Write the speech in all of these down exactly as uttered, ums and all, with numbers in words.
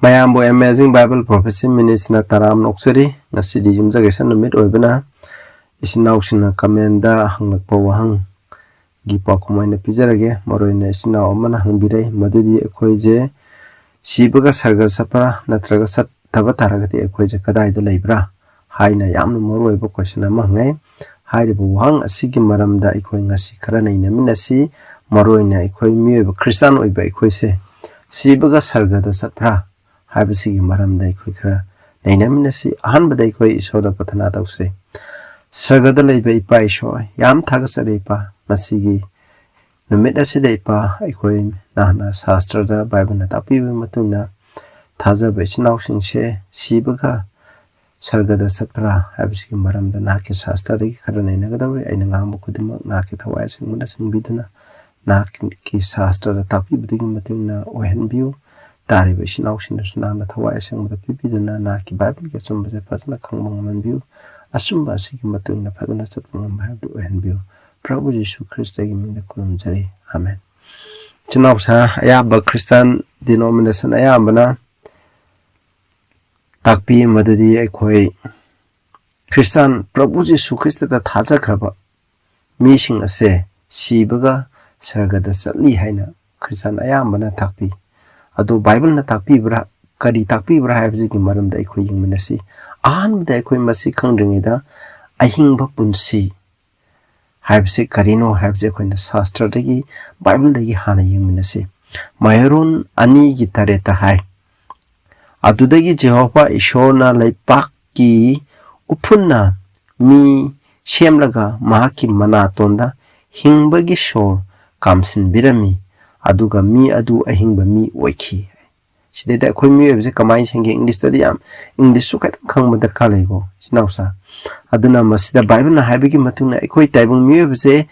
ꯃꯌꯥꯝꯕꯨ Amazing Bible Prophecy Ministryꯅ ꯇꯔꯥꯝꯅ ꯑꯣꯛꯆꯔꯤ꯫ ꯉꯁꯤꯗꯤ ꯌꯨꯝꯖꯀꯩꯁ ꯅꯨꯃꯤꯠ ꯑꯣꯏꯕꯅ, ꯏꯆꯤꯟ ꯏꯅꯥꯎꯁꯤꯡꯅ commentꯗ ꯍꯪꯂꯛꯄ ꯋꯥꯍꯪꯒꯤ ꯄꯥꯎꯈꯨꯝ ꯑꯣꯏꯅ ꯄꯤꯖꯔꯒꯦ꯫ ꯃꯔꯨꯑꯣꯏꯅ ꯏꯆꯤꯟ ꯏꯅꯥꯎ ꯑꯃꯅ ꯍꯪꯕꯤꯔꯛꯏ, ꯃꯗꯨꯗꯤ ꯑꯩꯈꯣꯏꯁꯦ ꯁꯤꯕꯒ ꯁꯔꯒ ꯆꯠꯄ꯭ꯔꯥ, ꯅꯠꯇ꯭ꯔꯒ ꯆꯠꯇꯕ ꯇꯥꯔꯒꯗꯤ ꯑꯩꯈꯣꯏꯁꯦ ꯀꯗꯥꯏꯗ ꯂꯩꯕ꯭ꯔꯥ ꯍꯥꯏꯅ ꯌꯥꯝꯅ ꯃꯔꯨꯑꯣꯏꯕ question ꯑꯃ ꯍꯪꯉꯦ꯫ ꯍꯥꯏꯔꯤꯕ ꯋꯥꯍꯪ ꯑꯁꯤꯒꯤ ꯃꯔꯝꯗ ꯑꯩꯈꯣꯏ ꯉꯁꯤ ꯈꯔ ꯅꯩꯅꯃꯤꯟꯅꯁꯤ꯫ ꯃꯔꯨꯑꯣꯏꯅ ꯑꯩꯈꯣꯏ ꯃꯤꯑꯣꯏꯕ ꯈ꯭ꯔꯤꯁꯇꯥꯟ ꯑꯣꯏꯕ ꯑꯩꯈꯣꯏꯁꯦ ꯁꯤꯕꯒ ꯁꯔꯒꯗ ꯆꯠꯄ꯭ꯔꯥ ꯍꯥꯏꯕꯁꯤꯒꯤ ꯃꯔꯝꯗ ꯑꯩꯈꯣꯏ ꯈꯔ ꯅꯩꯅꯃꯤꯟꯅꯁꯤ꯫ ꯑꯍꯥꯟꯕꯗ ꯑꯩꯈꯣꯏ ꯏꯁꯣꯔꯗ ꯄ꯭ꯔꯊꯅꯥ ꯇꯧꯁꯤ꯫ ꯁꯔꯒꯗ ꯂꯩꯕ ꯏꯄꯥ ꯏꯁꯣꯔ, ꯌꯥꯝ ꯊꯥꯒꯠꯆꯔꯤ ꯏꯄꯥ, ꯉꯁꯤꯒꯤ ꯅꯨꯃꯤꯠ ꯑꯁꯤꯗ ꯏꯄꯥ, ꯑꯩꯈꯣꯏ ꯅꯍꯥꯟꯅ ꯁꯥꯁꯇ꯭ꯔꯗ ꯕꯥꯏꯕꯜꯅ ꯇꯥꯛꯄꯤꯕ ꯃꯇꯨꯡ ꯏꯟꯅ ꯊꯥꯖꯕ ꯏꯆꯤꯟ ꯏꯅꯥꯎꯁꯤꯡꯁꯦ ꯁꯤꯕꯒ ꯁꯔꯒꯗ ꯆꯠꯄ꯭ꯔꯥ ꯍꯥꯏꯕꯁꯤꯒꯤ ꯃꯔꯝꯗ ꯅꯍꯥꯛꯀꯤ ꯁꯥꯁꯇ꯭ꯔꯗꯒꯤ ꯈꯔ ꯅꯩꯅꯒꯗꯧꯔꯤ꯫ ꯑꯩꯅ ꯉꯥꯡꯕ ꯈꯨꯗꯤꯡꯃꯛ ꯅꯍꯥꯛꯀꯤ ꯊꯋꯥꯏ ꯑꯁꯦꯡꯕꯅ ꯆꯤꯡꯕꯤꯗꯨꯅ ꯅꯍꯥꯛꯀꯤ ꯁꯥꯁꯇ꯭ꯔꯗ ꯇꯥꯛꯄꯤꯕꯗꯨꯒꯤ ꯃꯇꯨꯡ ꯏꯟꯅ ꯑꯣꯏꯍꯟꯕꯤꯌꯨ꯫ ꯇꯥꯔꯤꯕ ꯏꯆꯤꯟ ꯏꯅꯥꯎꯁꯤꯡꯗꯁꯨ ꯅꯍꯥꯛꯅ ꯊꯋꯥꯏ ꯑꯁꯦꯡꯕꯗ ꯄꯤꯕꯤꯗꯨꯅ ꯅꯍꯥꯛꯀꯤ ꯕꯥꯏꯕꯜꯒꯤ ꯑꯆꯨꯝꯕꯁꯦ ꯐꯖꯅ ꯈꯪꯕ ꯉꯝꯍꯟꯕꯤꯌꯨ꯫ ꯑꯆꯨꯝꯕ ꯑꯁꯤꯒꯤ ꯃꯇꯨꯡ ꯏꯟꯅ ꯐꯖꯅ ꯆꯠꯄ ꯉꯝꯕ ꯍꯥꯏꯕꯗꯨ ꯑꯣꯏꯍꯟꯕꯤꯌꯨ꯫ ꯄ꯭ꯔꯚꯨ ꯖꯤꯁꯨ ꯈ꯭ꯔꯤꯁꯇꯒꯤ ꯃꯤꯡꯗ ꯈꯨꯔꯨꯝꯖꯔꯤ꯫ ꯑꯥꯃꯦꯟ꯫ ꯏꯆꯤꯟ ꯏꯅꯥꯎꯁꯥ, ꯑꯌꯥꯝꯕ ꯈ꯭ꯔꯤꯁꯇꯥꯟ denomination ꯑꯌꯥꯝꯕꯅ ꯇꯥꯛꯄꯤ ꯃꯗꯨꯗꯤ ꯑꯩꯈꯣꯏ ꯈ꯭ꯔꯤꯁꯇꯥꯟ ꯄ꯭ꯔꯚꯨ ꯖꯤꯁꯨ ꯈ꯭ꯔꯤꯁꯇꯗ ꯊꯥꯖꯈ꯭ꯔꯕ ꯃꯤꯁꯤꯡ ꯑꯁꯦ ꯁꯤꯕꯒ ꯁꯔꯒꯗ ꯆꯠꯂꯤ ꯍꯥꯏꯅ ꯈ꯭ꯔꯤꯁꯇꯥꯟ ꯑꯌꯥꯝꯕꯅ ꯇꯥꯛꯄꯤ꯫ ꯑꯗꯨ ꯕꯥꯏꯕꯜꯅ ꯇꯥꯛꯄꯤꯕ꯭ꯔꯥ, ꯀꯔꯤ ꯇꯥꯛꯄꯤꯕ꯭ꯔꯥ ꯍꯥꯏꯕꯁꯤꯒꯤ ꯃꯔꯝꯗ ꯑꯩꯈꯣꯏ ꯌꯦꯡꯃꯤꯟꯅꯁꯤ꯫ ꯑꯍꯥꯟꯕꯗ ꯑꯩꯈꯣꯏ ꯃꯁꯤ ꯈꯪꯗ꯭ꯔꯤꯉꯩꯗ ꯑꯍꯤꯡꯕ ꯄꯨꯟꯁꯤ ꯍꯥꯏꯕꯁꯤ ꯀꯔꯤꯅꯣ ꯍꯥꯏꯕꯁꯤ ꯑꯩꯈꯣꯏꯅ ꯁꯥꯁꯇ꯭ꯔꯗꯒꯤ, ꯕꯥꯏꯕꯜꯗꯒꯤ ꯍꯥꯟꯅ ꯌꯦꯡꯃꯤꯟꯅꯁꯤ꯫ ꯃꯌꯣꯔꯣꯟ ꯑꯅꯤꯒꯤ ꯇꯔꯦꯠꯇ ꯍꯥꯏ, "ꯑꯗꯨꯗꯒꯤ ꯖꯦꯍꯣꯚꯥ ꯏꯁꯣꯔꯅ ꯂꯩꯄꯥꯛꯀꯤ ꯎꯐꯨꯟꯅ ꯃꯤ ꯁꯦꯝꯂꯒ ꯃꯍꯥꯛꯀꯤ ꯃꯅꯥꯇꯣꯟꯗ ꯍꯤꯡꯕꯒꯤ ꯁꯣꯔ ꯀꯥꯝꯁꯤꯟꯕꯤꯔꯝꯃꯤ, ꯑꯗꯨꯒ ꯃꯤ ꯑꯗꯨ ꯑꯍꯤꯡꯕ ꯃꯤ ꯑꯣꯏꯈꯤ"꯫ ꯁꯤꯗꯩꯗ ꯑꯩꯈꯣꯏ ꯃꯤꯑꯣꯏꯕꯁꯦ ꯀꯃꯥꯏꯅ ꯁꯦꯝꯒꯦ? ꯏꯪꯂꯤꯁꯇꯗꯤ ꯌꯥꯝ, ꯏꯪꯂꯤꯁꯁꯨ ꯈꯤꯇꯪ ꯈꯪꯕ ꯗꯔꯀꯥꯔ ꯂꯩꯀꯣ, ꯏꯆꯤꯟ ꯏꯅꯥꯎꯁꯥ꯫ ꯑꯗꯨꯅ ꯃꯁꯤꯗ ꯕꯥꯏꯕꯜꯅ ꯍꯥꯏꯕꯒꯤ ꯃꯇꯨꯡ ꯏꯟꯅ ꯑꯩꯈꯣꯏ ꯇꯥꯏꯕꯪ ꯃꯤꯑꯣꯏꯕꯁꯦ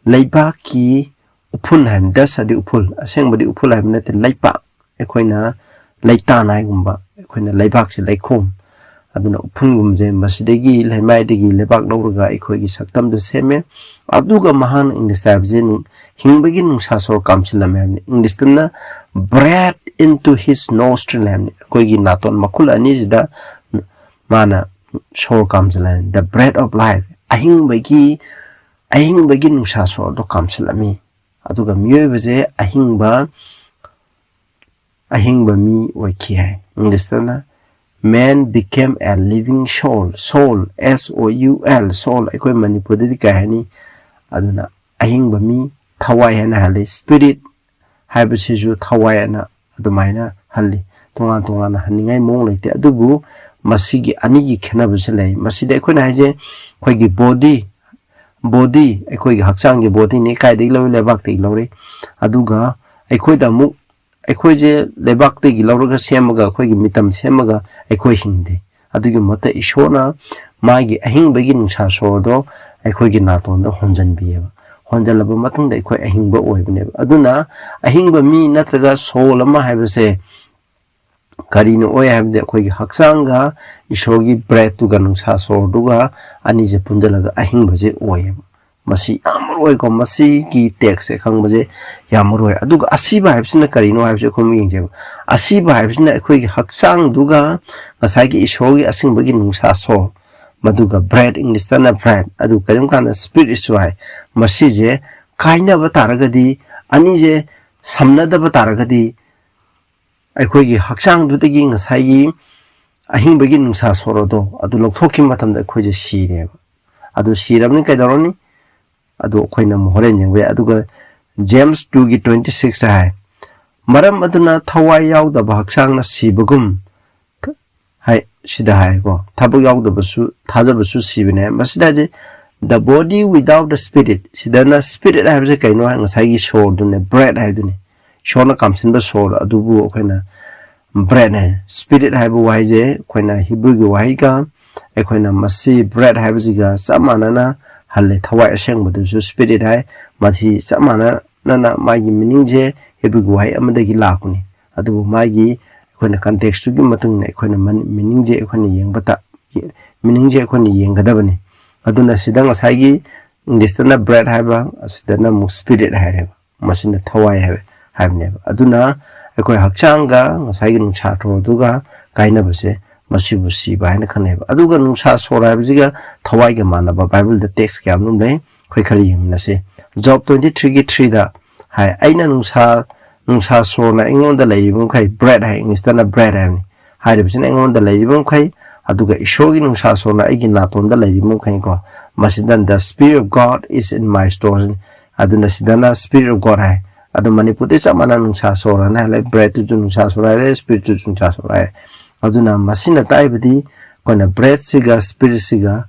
ꯂꯩꯕꯥꯛꯀꯤ ꯎꯐꯨꯟ ꯍꯥꯏꯕꯅꯤ꯫ Dust ꯍꯥꯏꯗꯤ ꯎꯐꯨꯜ, ꯑꯁꯦꯡꯕꯗꯤ ꯎꯐꯨꯜ ꯍꯥꯏꯕ ꯅꯠꯇꯦ, ꯂꯩꯄꯥꯛ꯫ ꯑꯩꯈꯣꯏꯅ ꯂꯩꯇꯥꯟ ꯍꯥꯏꯒꯨꯝꯕ, ꯑꯩꯈꯣꯏꯅ ꯂꯩꯕꯥꯛꯁꯦ ꯂꯩꯈꯣꯝ, ꯑꯗꯨꯅ ꯎꯐꯨꯟꯒꯨꯝꯕꯁꯦ ꯃꯁꯤꯗꯒꯤ, ꯂꯩꯃꯥꯏꯗꯒꯤ ꯂꯩꯕꯥꯛ ꯂꯧꯔꯒ ꯑꯩꯈꯣꯏꯒꯤ ꯁꯛꯇꯝꯗ ꯁꯦꯝꯃꯦ꯫ ꯑꯗꯨꯒ ꯃꯍꯥꯛꯅ ꯏꯪꯂꯤꯁꯇ ꯍꯥꯏꯕꯁꯦ ꯅꯨ-, ꯍꯤꯡꯕꯒꯤ ꯅꯨꯡꯁꯥ ꯁꯣꯔ ꯀꯥꯝꯁꯤꯜꯂꯝꯃꯦ ꯍꯥꯏꯕꯅꯤ꯫ ꯏꯪꯂꯤꯁꯇꯅ "Breathe into his nostril ꯍꯥꯏꯕꯅꯤ꯫ ꯑꯩꯈꯣꯏꯒꯤ ꯅꯥꯇꯣꯟ ꯃꯈꯨꯜ ꯑꯅꯤꯁꯤꯗ ꯃꯥꯅ ꯁꯣꯔ ꯀꯥꯝꯁꯤꯜꯂꯦ꯫ The breath of life, ꯑꯍꯤꯡꯕꯒꯤ ꯑꯍꯤꯡꯕꯒꯤ ꯅꯨꯡꯁꯥ ꯁꯣꯔꯗꯣ ꯀꯥꯝꯁꯤꯜꯂꯝꯃꯤ꯫ ꯑꯗꯨꯒ ꯃꯤꯑꯣꯏꯕꯁꯦ ꯑꯍꯤꯡꯕ ꯑꯍꯤꯡꯕ ꯃꯤ ꯑꯣꯏꯈꯤ ꯍꯥꯏ꯫ ꯏꯪꯂꯤꯁꯇꯅ, "Man became a living soul." Soul, S O U L, soul, ꯑꯩꯈꯣꯏ ꯃꯅꯤꯄꯨꯔꯗꯗꯤ ꯀꯩ ꯍꯥꯏꯅꯤ? ꯑꯗꯨꯅ ꯑꯍꯤꯡꯕ ꯃꯤ, ꯊꯋꯥꯏ ꯍꯥꯏꯅ ꯍꯜꯂꯤ꯫ Spirit ꯍꯥꯏꯕꯁꯤꯁꯨ ꯊꯋꯥꯏ ꯑꯅ ꯑꯗꯨꯃꯥꯏꯅ ꯍꯜꯂꯤ꯫ ꯇꯣꯉꯥꯟ ꯇꯣꯉꯥꯟꯅ ꯍꯟꯅꯤꯡꯉꯥꯏ ꯃꯑꯣꯡ ꯂꯩꯇꯦ꯫ ꯑꯗꯨꯕꯨ ꯃꯁꯤꯒꯤ ꯑꯅꯤꯒꯤ ꯈꯦꯠꯅꯕꯁꯤ ꯂꯩ꯫ ꯃꯁꯤꯗ ꯑꯩꯈꯣꯏꯅ ꯍꯥꯏꯁꯦ, ꯑꯩꯈꯣꯏꯒꯤ body, body, ꯑꯩꯈꯣꯏꯒꯤ ꯍꯛꯆꯥꯡꯒꯤ bodyꯅꯤ꯫ ꯀꯥꯏꯗꯒꯤ ꯂꯧꯏ? ꯂꯩꯕꯥꯛꯇꯒꯤ ꯂꯧꯔꯤ꯫ ꯑꯗꯨꯒ ꯑꯩꯈꯣꯏꯗ ꯑꯃꯨꯛ, ꯑꯩꯈꯣꯏꯁꯦ ꯂꯩꯕꯥꯛꯇꯒꯤ ꯂꯧꯔꯒ ꯁꯦꯝꯃꯒ, ꯑꯩꯈꯣꯏꯒꯤ ꯃꯤꯇꯝ ꯁꯦꯝꯃꯒ ꯑꯩꯈꯣꯏ ꯍꯤꯡꯗꯦ꯫ ꯑꯗꯨꯒꯤ ꯃꯍꯨꯠꯇ ꯏꯁꯣꯔꯅ ꯃꯥꯒꯤ ꯑꯍꯤꯡꯕꯒꯤ ꯅꯨꯡꯁꯥ ꯁꯣꯔꯗꯣ ꯑꯩꯈꯣꯏꯒꯤ ꯅꯥꯇꯣꯟꯗ ꯍꯣꯟꯖꯟꯕꯤꯌꯦꯕ꯫ ꯍꯣꯟꯖꯜꯂꯕ ꯃꯇꯨꯡꯗ ꯑꯩꯈꯣꯏ ꯑꯍꯤꯡꯕ ꯑꯣꯏꯕꯅꯦꯕ꯫ ꯑꯗꯨꯅ ꯑꯍꯤꯡꯕ ꯃꯤ ꯅꯠꯇ꯭ꯔꯒ soul ꯑꯃ ꯍꯥꯏꯕꯁꯦ ꯀꯔꯤꯅꯣ ꯑꯣꯏ ꯍꯥꯏꯕꯗꯤ, ꯑꯩꯈꯣꯏꯒꯤ ꯍꯛꯆꯥꯡꯒ ꯏꯁꯣꯔꯒꯤ breathꯇꯨꯒ, ꯅꯨꯡꯁꯥ ꯁꯣꯔꯗꯨꯒ, ꯑꯅꯤꯁꯦ ꯄꯨꯟꯁꯤꯜꯂꯒ ꯑꯍꯤꯡꯕꯁꯦ ꯑꯣꯏꯌꯦꯕ꯫ ꯃꯁꯤ ꯌꯥꯝ ꯃꯔꯨ ꯑꯣꯏꯀꯣ, ꯃꯁꯤꯒꯤ textꯁꯦ ꯈꯪꯕꯁꯦ ꯌꯥꯝ ꯃꯔꯨ ꯑꯣꯏ꯫ ꯑꯗꯨꯒ ꯑꯁꯤꯕ ꯍꯥꯏꯕꯁꯤꯅ ꯀꯔꯤꯅꯣ ꯍꯥꯏꯕꯁꯦ ꯑꯩꯈꯣꯏ ꯑꯃꯨꯛ ꯌꯦꯡꯁꯦꯕ꯫ ꯑꯁꯤꯕ ꯍꯥꯏꯕꯁꯤꯅ ꯑꯩꯈꯣꯏꯒꯤ ꯍꯛꯆꯥꯡꯗꯨꯒ ꯉꯁꯥꯏꯒꯤ ꯏꯁꯣꯔꯒꯤ ꯑꯁꯦꯡꯕꯒꯤ ꯅꯨꯡꯁꯥ ꯁꯣꯔ, ꯃꯗꯨꯒ breath, ꯏꯪꯂꯤꯁꯇꯅ breath, ꯑꯗꯨ ꯀꯔꯤꯒꯨꯝꯕ ꯀꯥꯟꯗ spiritꯁꯨ ꯍꯥꯏ, ꯃꯁꯤꯁꯦ ꯀꯥꯏꯅꯕ ꯇꯥꯔꯒꯗꯤ, ꯑꯅꯤꯁꯦ ꯁꯝꯅꯗꯕ ꯇꯥꯔꯒꯗꯤ, ꯑꯩꯈꯣꯏꯒꯤ ꯍꯛꯆꯥꯡꯗꯨꯗꯒꯤ ꯉꯁꯥꯏꯒꯤ ꯑꯍꯤꯡꯕꯒꯤ ꯅꯨꯡꯁꯥ ꯁꯣꯔ ꯑꯗꯣ, ꯑꯗꯨ ꯂꯧꯊꯣꯛꯈꯤꯕ ꯃꯇꯝꯗ ꯑꯩꯈꯣꯏꯁꯦ ꯁꯤꯔꯦꯕ꯫ ꯑꯗꯨ ꯁꯤꯔꯕꯅꯤ ꯀꯩꯗꯧꯔꯅꯤ? ꯑꯗꯨ ꯑꯩꯈꯣꯏꯅ ꯑꯃꯨꯛ ꯍꯣꯔꯦꯟ ꯌꯦꯡꯕ ꯌꯥꯏ꯫ ꯑꯗꯨꯒ James twoꯒꯤ twenty six ꯍꯥꯏ, "ꯃꯔꯝ ꯑꯗꯨꯅ ꯊꯋꯥꯏ ꯌꯥꯎꯗꯕ ꯍꯛꯆꯥꯡꯅ ꯁꯤꯕꯒꯨꯝ" ꯍꯥꯏ, ꯁꯤꯗ ꯍꯥꯏꯀꯣ, "ꯊꯕꯛ ꯌꯥꯎꯗꯕꯁꯨ, ꯊꯥꯖꯕꯁꯨ ꯁꯤꯕꯅꯦ"꯫ ꯃꯁꯤꯗ ꯍꯥꯏꯁꯦ, "The body without the spirit", ꯁꯤꯗꯅ spirit ꯍꯥꯏꯕꯁꯦ ꯀꯩꯅꯣ ꯍꯥꯏ? ꯉꯁꯥꯏꯒꯤ ꯁꯣꯔꯗꯨꯅꯦ, breath ꯍꯥꯏꯗꯨꯅꯤ꯫ ꯏꯁꯣꯔꯅ ꯀꯥꯝꯁꯤꯟꯕ ꯁꯣꯔ ꯑꯗꯨꯕꯨ ꯑꯩꯈꯣꯏꯅ breath ꯍꯥꯏ꯫ Spirit ꯍꯥꯏꯕ ꯋꯥꯍꯩꯁꯦ ꯑꯩꯈꯣꯏꯅ ꯍꯤꯕ꯭ꯔꯨꯒꯤ ꯋꯥꯍꯩꯒ, ꯑꯩꯈꯣꯏꯅ ꯃꯁꯤ breath ꯍꯥꯏꯕꯁꯤꯒ ꯆꯞ ꯃꯥꯟꯅꯅ ꯍꯜꯂꯦ꯫ ꯊꯋꯥꯏ ꯑꯁꯦꯡꯕꯗꯨꯁꯨ spirit ꯍꯥꯏ꯫ ꯃꯁꯤ ꯆꯞ ꯃꯥꯟꯅꯅ ꯃꯥꯒꯤ meaningꯁꯦ ꯍꯤꯕ꯭ꯔꯨꯒꯤ ꯋꯥꯍꯩ ꯑꯃꯗꯒꯤ ꯂꯥꯛꯄꯅꯤ꯫ ꯑꯗꯨꯕꯨ ꯃꯥꯒꯤ ꯑꯩꯈꯣꯏꯅ contextꯇꯨꯒꯤ ꯃꯇꯨꯡ ꯏꯟꯅ ꯑꯩꯈꯣꯏꯅ ꯃꯟ-, meaningꯁꯦ ꯑꯩꯈꯣꯏꯅ ꯌꯦꯡꯕ ꯇ-, meaningꯁꯦ ꯑꯩꯈꯣꯏꯅ ꯌꯦꯡꯒꯗꯕꯅꯤ꯫ ꯑꯗꯨꯅ ꯁꯤꯗ ꯉꯁꯥꯏꯒꯤ ꯏꯪꯂꯤꯁꯇꯅ breath ꯍꯥꯏꯕ, ꯑꯁꯤꯗꯅ ꯑꯃꯨꯛ spirit ꯍꯥꯏꯔꯦꯕ꯫ ꯃꯁꯤꯅ ꯊꯋꯥꯏ ꯍꯥꯏꯕ, ꯍꯥꯏꯕꯅꯦꯕ꯫ ꯑꯗꯨꯅ ꯑꯩꯈꯣꯏ ꯍꯛꯆꯥꯡꯒ ꯉꯁꯥꯏꯒꯤ ꯅꯨꯡꯁꯥ ꯁꯣꯔꯗꯨꯒ ꯀꯥꯏꯅꯕꯁꯦ, ꯃꯁꯤꯕꯨ ꯁꯤꯕ ꯍꯥꯏꯅ ꯈꯟꯅꯩꯕ꯫ ꯑꯗꯨꯒ ꯅꯨꯡꯁꯥ ꯁꯣꯔ ꯍꯥꯏꯕꯁꯤꯒ ꯊꯋꯥꯏꯒ ꯃꯥꯟꯅꯕ ꯕꯥꯏꯕꯜꯗ ꯇꯦꯛꯁ ꯀꯌꯥ ꯑꯃ ꯂꯩ, ꯑꯩꯈꯣꯏ ꯈꯔ ꯌꯦꯡꯃꯤꯟꯅꯁꯦ꯫ ꯖꯣꯕ ꯇ꯭ꯋꯦꯟꯇꯤ ꯊ꯭ꯔꯤꯒꯤ ꯊ꯭ꯔꯤꯗ ꯍꯥꯏ, "ꯑꯩꯅ ꯅꯨꯡꯁꯥ, ꯅꯨꯡꯁꯥ ꯁꯣꯔꯅ ꯑꯩꯉꯣꯟꯗ ꯂꯩꯔꯤꯕ ꯃꯈꯩ," ꯕ꯭ꯔꯦꯗ ꯍꯥꯏ, ꯏꯪꯂꯤꯁꯇꯅ ꯕ꯭ꯔꯦꯗ ꯍꯥꯏꯕꯅꯤ, ꯍꯥꯏꯔꯤꯕꯁꯤꯅ ꯑꯩꯉꯣꯟꯗ ꯂꯩꯔꯤꯕ ꯃꯈꯩ, ꯑꯗꯨꯒ ꯏꯁꯣꯔꯒꯤ ꯅꯨꯡꯁꯥ ꯁꯣꯔꯅ ꯑꯩꯒꯤ ꯅꯥꯇꯣꯟꯗ ꯂꯩꯔꯤꯕ ꯃꯈꯩꯀꯣ, ꯃꯁꯤꯗ "The Spirit of God is in my stone"꯫ ꯑꯗꯨꯅ ꯁꯤꯗꯅ "Spirit of God" ꯍꯥꯏ, ꯑꯗꯨ ꯃꯅꯤꯄꯨꯔꯗ ꯆꯞ ꯃꯥꯟꯅ ꯅꯨꯡꯁꯥ ꯁꯣꯔ ꯍꯥꯏꯅ ꯍꯥꯏ, ꯕ꯭ꯔꯦꯗꯇꯨꯁꯨ ꯅꯨꯡꯁꯥ ꯁꯣꯔ ꯍꯥꯏꯔꯦ, ꯁ꯭ꯄꯤꯔꯤꯠꯇꯨꯁꯨ ꯅꯨꯡꯁꯥ ꯁꯣꯔ ꯍꯥꯏꯔꯦ꯫ ꯑꯗꯨꯅ ꯃꯁꯤꯅ ꯇꯥꯛꯏꯕꯗꯤ ꯑꯩꯈꯣꯏꯅ ꯕ꯭ꯔꯦꯗꯁꯤꯒ ꯁ꯭ꯄꯤꯔꯤꯠꯁꯤꯒ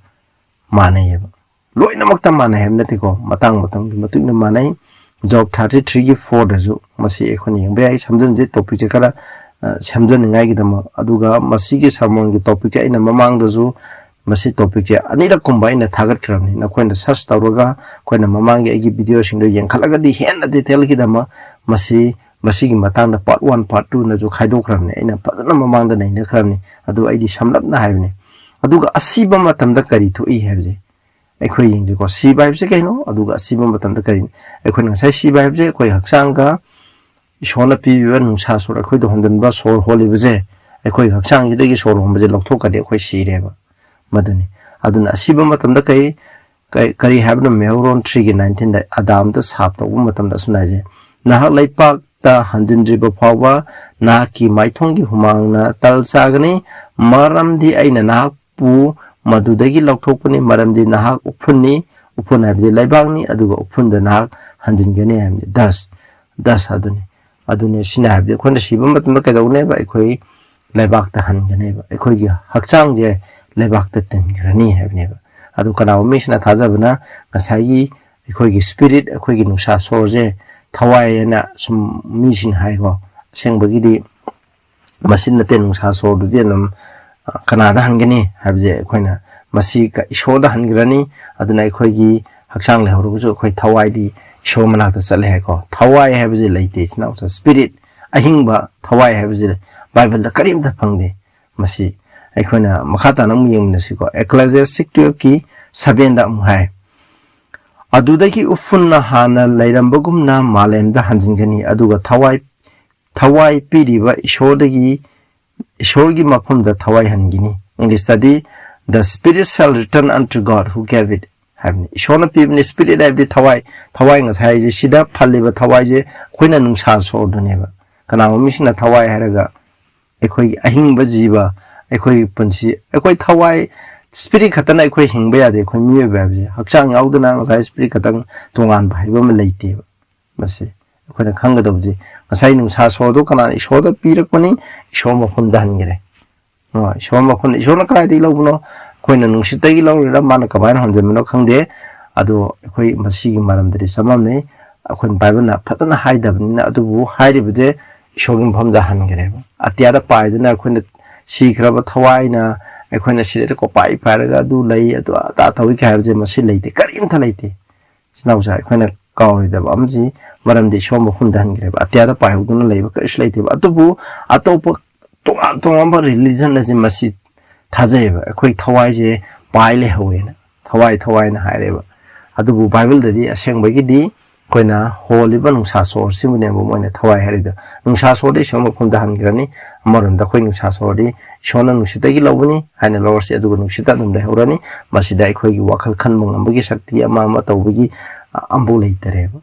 ꯃꯥꯟꯅꯩꯌꯦꯕ꯫ ꯂꯣꯏꯅꯃꯛꯇ ꯃꯥꯟꯅꯩ ꯍꯥꯏꯕ ꯅꯠꯇꯦꯀꯣ, ꯃꯇꯥꯡ ꯃꯇꯝꯒꯤ ꯃꯇꯨꯡ ꯏꯟꯅ ꯃꯥꯟꯅꯩ꯫ ꯖꯣꯕ ꯊꯥꯔꯇꯤ ꯊ꯭ꯔꯤꯒꯤ ꯐꯣꯔꯗꯁꯨ ꯃꯁꯤ ꯑꯩꯈꯣꯏꯅ ꯌꯦꯡꯕ ꯌꯥꯏ꯫ ꯁꯝꯖꯤꯟꯁꯦ, ꯇꯣꯄꯤꯛꯁꯦ ꯈꯔ, ꯑ, ꯁꯦꯝꯖꯟꯅꯤꯡꯉꯥꯏꯒꯤꯗꯃꯛ꯫ ꯑꯗꯨꯒ ꯃꯁꯤꯒꯤ ꯁꯔꯃꯣꯟꯒꯤ ꯇꯣꯄꯤꯛꯁꯦ ꯑꯩꯅ ꯃꯃꯥꯡꯗꯁꯨ ꯃꯁꯤ ꯇꯣꯄꯤꯛꯁꯦ ꯑꯅꯤꯔꯛ ꯀꯨꯝꯕ ꯑꯩꯅ ꯊꯥꯒꯠꯈ꯭ꯔꯕꯅꯤ꯫ ꯅꯈꯣꯏꯅ ꯁꯔꯆ ꯇꯧꯔꯒ ꯑꯩꯈꯣꯏꯅ ꯃꯃꯥꯡꯒꯤ ꯑꯩꯒꯤ ꯚꯤꯗꯤꯑꯣꯁꯤꯡꯗꯣ ꯌꯦꯡꯈꯠꯂꯒꯗꯤ ꯍꯦꯟꯅ ꯗꯤꯇꯦꯜꯒꯤꯗꯃꯛ ꯃꯁꯤ, ꯃꯁꯤꯒꯤ ꯃꯇꯥꯡꯗ ꯄꯥꯔꯠ ꯋꯥꯟ, ꯄꯥꯔꯠ ꯇꯨꯅꯁꯨ ꯈꯥꯏꯗꯣꯛꯈ꯭ꯔꯕꯅꯤ꯫ ꯑꯩꯅ ꯐꯖꯅ ꯃꯃꯥꯡꯗ ꯅꯩꯅꯈ꯭ꯔꯕꯅꯤ꯫ ꯑꯗꯨ ꯑꯩꯗꯤ ꯁꯝꯂꯞꯅ ꯍꯥꯏꯕꯅꯤ꯫ ꯑꯗꯨꯒ ꯑꯁꯤꯕ ꯃꯇꯝꯗ ꯀꯔꯤ ꯊꯣꯛꯏ ꯍꯥꯏꯕꯁꯦ ꯑꯩꯈꯣꯏ ꯌꯦꯡꯁꯤꯀꯣ꯫ ꯁꯤꯕ ꯍꯥꯏꯕꯁꯤ ꯀꯩꯅꯣ? ꯑꯗꯨꯒ ꯑꯁꯤꯕ ꯃꯇꯝꯗ ꯀꯔꯤꯅꯣ? ꯑꯩꯈꯣꯏꯅ ꯉꯁꯥꯏ ꯁꯤꯕ ꯍꯥꯏꯕꯁꯦ ꯑꯩꯈꯣꯏ ꯍꯛꯆꯥꯡꯒ ꯏꯁꯣꯔꯅ ꯄꯤꯕꯤꯕ ꯅꯨꯡꯁꯥ ꯁꯣꯔ, ꯑꯩꯈꯣꯏꯗ ꯍꯣꯟꯖꯤꯟꯕ ꯁꯣꯔ ꯍꯣꯜꯂꯤꯕꯁꯦ, ꯑꯩꯈꯣꯏ ꯍꯛꯆꯥꯡꯁꯤꯗꯒꯤ ꯁꯣꯔ ꯍꯣꯟꯕꯁꯦ ꯂꯧꯊꯣꯛꯈ꯭ꯔꯗꯤ ꯑꯩꯈꯣꯏ ꯁꯤꯔꯦꯕ꯫ ꯃꯗꯨꯅꯤ꯫ ꯑꯗꯨꯅ ꯑꯁꯤꯕ ꯃꯇꯝꯗ ꯀꯩ, ꯀꯩ, ꯀꯔꯤ ꯍꯥꯏꯕꯅꯣ? ꯃꯦꯍꯧꯔꯣꯟ ꯊ꯭ꯔꯤꯒꯤ ꯅꯥꯏꯟꯇꯤꯟꯗ ꯑꯗꯥꯝꯗ ꯁꯥꯞ ꯇꯧꯕ ꯃꯇꯝꯗ ꯑꯁꯨꯝꯅ ꯍꯥꯏꯁꯦ, "ꯅꯍꯥꯛ ꯂꯩꯄꯥꯛꯇ ꯍꯟꯖꯤꯟꯗ꯭ꯔꯤꯕ ꯐꯥꯎꯕ ꯅꯍꯥꯛꯀꯤ ꯃꯥꯏꯊꯣꯡꯒꯤ ꯍꯨꯃꯥꯡꯅ ꯇꯜ ꯆꯥꯒꯅꯤ, ꯃꯔꯝꯗꯤ ꯑꯩꯅ ꯅꯍꯥꯛꯄꯨ ꯃꯗꯨꯗꯒꯤ ꯂꯧꯊꯣꯛꯄꯅꯤ, ꯃꯔꯝꯗꯤ ꯅꯍꯥꯛ ꯎꯐꯨꯟꯅꯤ, ꯎꯐꯨꯟ ꯍꯥꯏꯕꯗꯤ ꯂꯩꯕꯥꯛꯅꯤ, ꯑꯗꯨꯒ ꯎꯐꯨꯟꯗ ꯅꯍꯥꯛ ꯍꯟꯖꯤꯟꯒꯅꯤ" ꯍꯥꯏꯕꯅꯤ꯫ ꯗꯁ, ꯗꯁ ꯑꯗꯨꯅꯤ꯫ ꯑꯗꯨꯅꯤ, ꯁꯤꯅ ꯍꯥꯏꯕꯗꯤ ꯑꯩꯈꯣꯏꯅ ꯁꯤꯕ ꯃꯇꯝꯗ ꯀꯩꯗꯧꯅꯦꯕ? ꯑꯩꯈꯣꯏ ꯂꯩꯕꯥꯛꯇ ꯍꯟꯒꯅꯦꯕ꯫ ꯑꯩꯈꯣꯏꯒꯤ ꯍꯛꯆꯥꯡꯁꯦ ꯂꯩꯕꯥꯛꯇ ꯇꯤꯟꯈ꯭ꯔꯅꯤ ꯍꯥꯏꯕꯅꯦꯕ꯫ ꯑꯗꯨ ꯀꯅꯥꯒꯨꯝꯕ ꯃꯤꯁꯤꯅ ꯊꯥꯖꯕꯅ ꯉꯁꯥꯏꯒꯤ ꯑꯩꯈꯣꯏꯒꯤ ꯁ꯭ꯄꯤꯔꯤꯠ, ꯑꯩꯈꯣꯏꯒꯤ ꯅꯨꯡꯁꯥ ꯁꯣꯔꯁꯦ ꯊꯋꯥꯏ ꯍꯥꯏꯅ ꯁꯨꯝ ꯃꯤꯁꯤꯡꯅ ꯍꯥꯏꯀꯣ꯫ ꯑꯁꯦꯡꯕꯒꯤꯗꯤ ꯃꯁꯤ ꯅꯠꯇꯦ, ꯅꯨꯡꯁꯥ ꯁꯣꯔꯗꯨꯗꯤ ꯑꯗꯨꯝ, ꯑ, ꯀꯅꯥꯗ ꯍꯟꯒꯅꯤ ꯍꯥꯏꯕꯁꯦ ꯑꯩꯈꯣꯏꯅ ꯃꯁꯤ ꯀ-, ꯏꯁꯣꯔꯗ ꯍꯟꯈ꯭ꯔꯅꯤ꯫ ꯑꯗꯨꯅ ꯑꯩꯈꯣꯏꯒꯤ ꯍꯛꯆꯥꯡ ꯂꯩꯍꯧꯔꯒꯁꯨ ꯑꯩꯈꯣꯏ ꯊꯋꯥꯏꯗꯤ ꯏꯁꯣꯔ ꯃꯅꯥꯛꯇ ꯆꯠꯂꯦ ꯍꯥꯏꯀꯣ꯫ ꯊꯋꯥꯏ ꯍꯥꯏꯕꯁꯦ ꯂꯩꯇꯦ, ꯏꯆꯤꯟ ꯏꯅꯥꯎꯁꯦ꯫ ꯁ꯭ꯄꯤꯔꯤꯠ, ꯑꯍꯤꯡꯕ ꯊꯋꯥꯏ ꯍꯥꯏꯕꯁꯦ ꯕꯥꯏꯕꯜꯗ ꯀꯔꯤꯝꯇ ꯐꯪꯗꯦ꯫ ꯃꯁꯤ ꯑꯩꯈꯣꯏꯅ ꯃꯈꯥ ꯇꯥꯅ ꯑꯃꯨꯛ ꯌꯦꯡꯃꯤꯟꯅꯁꯤꯀꯣ꯫ ꯑꯦꯀ꯭ꯂꯦꯁꯤꯌꯥꯁꯇꯤꯛ ꯇꯨꯌꯦꯜꯐꯀꯤ ꯁꯚꯦꯟꯗ ꯑꯃꯨꯛ ꯍꯥꯏ, "ꯑꯗꯨꯗꯒꯤ ꯎꯐꯨꯟꯅ ꯍꯥꯟꯅ ꯂꯩꯔꯝꯕꯒꯨꯝꯅ ꯃꯥꯂꯦꯝꯗ ꯍꯟꯖꯤꯟꯒꯅꯤ, ꯑꯗꯨꯒ ꯊꯋꯥꯏ ꯊꯋꯥꯏ ꯄꯤꯔꯤꯕ ꯏꯁꯣꯔꯗꯒꯤ, ꯏꯁꯣꯔꯒꯤ ꯃꯐꯝꯗ ꯊꯋꯥꯏ ꯍꯟꯈꯤꯅꯤ꯫ ꯏꯪꯂꯤꯁꯇꯗꯤ, "The spirit shall return unto God who gave it" ꯍꯥꯏꯕꯅꯤ꯫ ꯏꯁꯣꯔꯅ ꯄꯤꯕꯅꯤ꯫ ꯁ꯭ꯄꯤꯔꯤꯠ ꯍꯥꯏꯕꯗꯤ ꯊꯋꯥꯏ, ꯊꯋꯥꯏ ꯉꯁꯥꯏ ꯍꯥꯏꯁꯦ, ꯁꯤꯗ ꯐꯜꯂꯤꯕ ꯊꯋꯥꯏꯁꯦ ꯑꯩꯈꯣꯏꯅ ꯅꯨꯡꯁꯥ ꯁꯣꯔꯗꯨꯅꯦꯕ꯫ ꯀꯅꯥꯒꯨꯝꯕ ꯃꯤꯁꯤꯡꯅ ꯊꯋꯥꯏ ꯍꯥꯏꯔꯒ ꯑꯩꯈꯣꯏꯒꯤ ꯑꯍꯤꯡꯕ ꯖꯤꯕ, ꯑꯩꯈꯣꯏꯒꯤ ꯄꯨꯟꯁꯤ, ꯑꯩꯈꯣꯏ ꯊꯋꯥꯏ, ꯁ꯭ꯄꯤꯔꯤꯠ ꯈꯛꯇꯅ ꯑꯩꯈꯣꯏ ꯍꯤꯡꯕ ꯌꯥꯗꯦ꯫ ꯑꯩꯈꯣꯏ ꯃꯤꯑꯣꯏꯕ ꯍꯥꯏꯕꯁꯦ ꯍꯛꯆꯥꯡ ꯌꯥꯎꯗꯅ ꯉꯁꯥꯏ ꯁ꯭ꯄꯤꯔꯤꯠ ꯈꯛꯇꯪ ꯇꯣꯉꯥꯟꯕ ꯍꯥꯏꯕ ꯑꯃ ꯂꯩꯇꯦꯕ꯫ ꯃꯁꯤ ꯑꯩꯈꯣꯏꯅ ꯈꯪꯒꯗꯧꯕꯁꯦ, ꯉꯁꯥꯏ ꯅꯨꯡꯁꯥ ꯁꯣꯔꯗꯣ ꯀꯅꯥꯅ? ꯏꯁꯣꯔꯗ ꯄꯤꯔꯛꯄꯅꯤ, ꯏꯁꯣꯔ ꯃꯐꯝꯗ ꯍꯟꯈ꯭ꯔꯦ꯫ ꯑꯣ, ꯏꯁꯣꯔ ꯃꯐꯝꯗ, ꯏꯁꯣꯔꯅ ꯀꯗꯥꯏꯗꯒꯤ ꯂꯧꯕꯅꯣ? ꯑꯩꯈꯣꯏꯅ ꯅꯨꯡꯁꯤꯠꯇꯒꯤ ꯂꯧꯔꯤꯔꯥ, ꯃꯥꯅ ꯀꯃꯥꯏꯅ ꯍꯣꯟꯖꯟꯕꯅꯣ ꯈꯪꯗꯦ꯫ ꯑꯗꯣ ꯑꯩꯈꯣꯏ ꯃꯁꯤꯒꯤ ꯃꯔꯝꯗꯗꯤ ꯆꯃꯝꯅꯩ꯫ ꯑꯩꯈꯣꯏꯅ ꯕꯥꯏꯕꯜꯅ ꯐꯖꯅ ꯍꯥꯏꯗꯕꯅꯤꯅ, ꯑꯗꯨꯕꯨ ꯍꯥꯏꯔꯤꯕꯁꯦ ꯏꯁꯣꯔꯒꯤ ꯃꯐꯝꯗ ꯍꯟꯈ꯭ꯔꯦꯕ꯫ ꯑꯇꯤꯌꯥꯗ ꯄꯥꯏꯗꯨꯅ ꯑꯩꯈꯣꯏꯅ ꯁꯤꯈ꯭ꯔꯕ ꯊꯋꯥꯏꯅ ꯑꯩꯈꯣꯏꯅ ꯁꯤꯗꯩꯗ ꯀꯣꯄꯥꯏ ꯄꯥꯏꯔꯒ ꯑꯗꯨ ꯂꯩ, ꯑꯗꯨ ꯑꯗꯥ ꯇꯧꯏ ꯀꯥꯏ ꯍꯥꯏꯕꯁꯦ ꯃꯁꯤ ꯂꯩꯇꯦ, ꯀꯔꯤꯝꯇ ꯂꯩꯇꯦ꯫ ꯏꯆꯤꯟ ꯏꯅꯥꯎꯁꯦ ꯑꯩꯈꯣꯏꯅ ꯀꯥꯎꯔꯣꯏꯗꯕ ꯑꯃꯁꯤ, ꯃꯔꯝꯗꯤ ꯏꯁꯣꯔ ꯃꯐꯝꯗ ꯍꯟꯈ꯭ꯔꯦꯕ꯫ ꯑꯇꯤꯌꯥꯗ ꯄꯥꯏꯍꯧꯗꯨꯅ ꯂꯩꯕ ꯀꯔꯤꯁꯨ ꯂꯩꯇꯦꯕ꯫ ꯑꯗꯨꯕꯨ ꯑꯇꯣꯞꯄ ꯇꯣꯉꯥꯟ ꯇꯣꯉꯥꯟꯕ ꯔꯤꯂꯤꯖꯟ ꯑꯁꯤ ꯃꯁꯤ ꯊꯥꯖꯩꯌꯦꯕ꯫ ꯑꯩꯈꯣꯏ ꯊꯋꯥꯏꯁꯦ ꯄꯥꯏ ꯂꯩꯍꯧꯋꯦꯅ, ꯊꯋꯥꯏ, ꯊꯋꯥꯏꯅ ꯍꯥꯏꯔꯦꯕ꯫ ꯑꯗꯨꯕꯨ ꯕꯥꯏꯕꯜꯗꯗꯤ ꯑꯁꯦꯡꯕꯒꯤꯗꯤ ꯑꯩꯈꯣꯏꯅ ꯍꯣꯜꯂꯤꯕ ꯅꯨꯡꯁꯥ ꯁꯣꯔꯁꯤꯕꯨꯅꯦꯕ ꯃꯣꯏꯅ ꯊꯋꯥꯏ ꯍꯥꯏꯔꯤꯗꯣ꯫ ꯅꯨꯡꯁꯥ ꯁꯣꯔꯗꯤ ꯏꯁꯣꯔ ꯃꯐꯝꯗ ꯍꯟꯈ꯭ꯔꯅꯤ꯫ ꯑꯃꯔꯣꯝꯗ ꯑꯩꯈꯣꯏ ꯅꯨꯡꯁꯥ ꯁꯣꯔꯗꯤ ꯏꯁꯣꯔꯅ ꯅꯨꯡꯁꯤꯠꯇꯒꯤ ꯂꯧꯕꯅꯤ ꯍꯥꯏꯅ ꯂꯧꯔꯁꯤ, ꯑꯗꯨꯒ ꯅꯨꯡꯁꯤꯠꯇ ꯑꯗꯨꯝ ꯂꯩꯍꯧꯔꯅꯤ꯫ ꯃꯁꯤꯗ ꯑꯩꯈꯣꯏꯒꯤ ꯋꯥꯈꯜ ꯈꯟꯕ ꯉꯝꯕꯒꯤ ꯁꯛꯇꯤ ꯑꯃ ꯑꯃ ꯇꯧꯕꯒꯤ, ꯑ, ꯑꯝꯐꯥꯎ ꯂꯩꯇꯔꯦꯕ꯫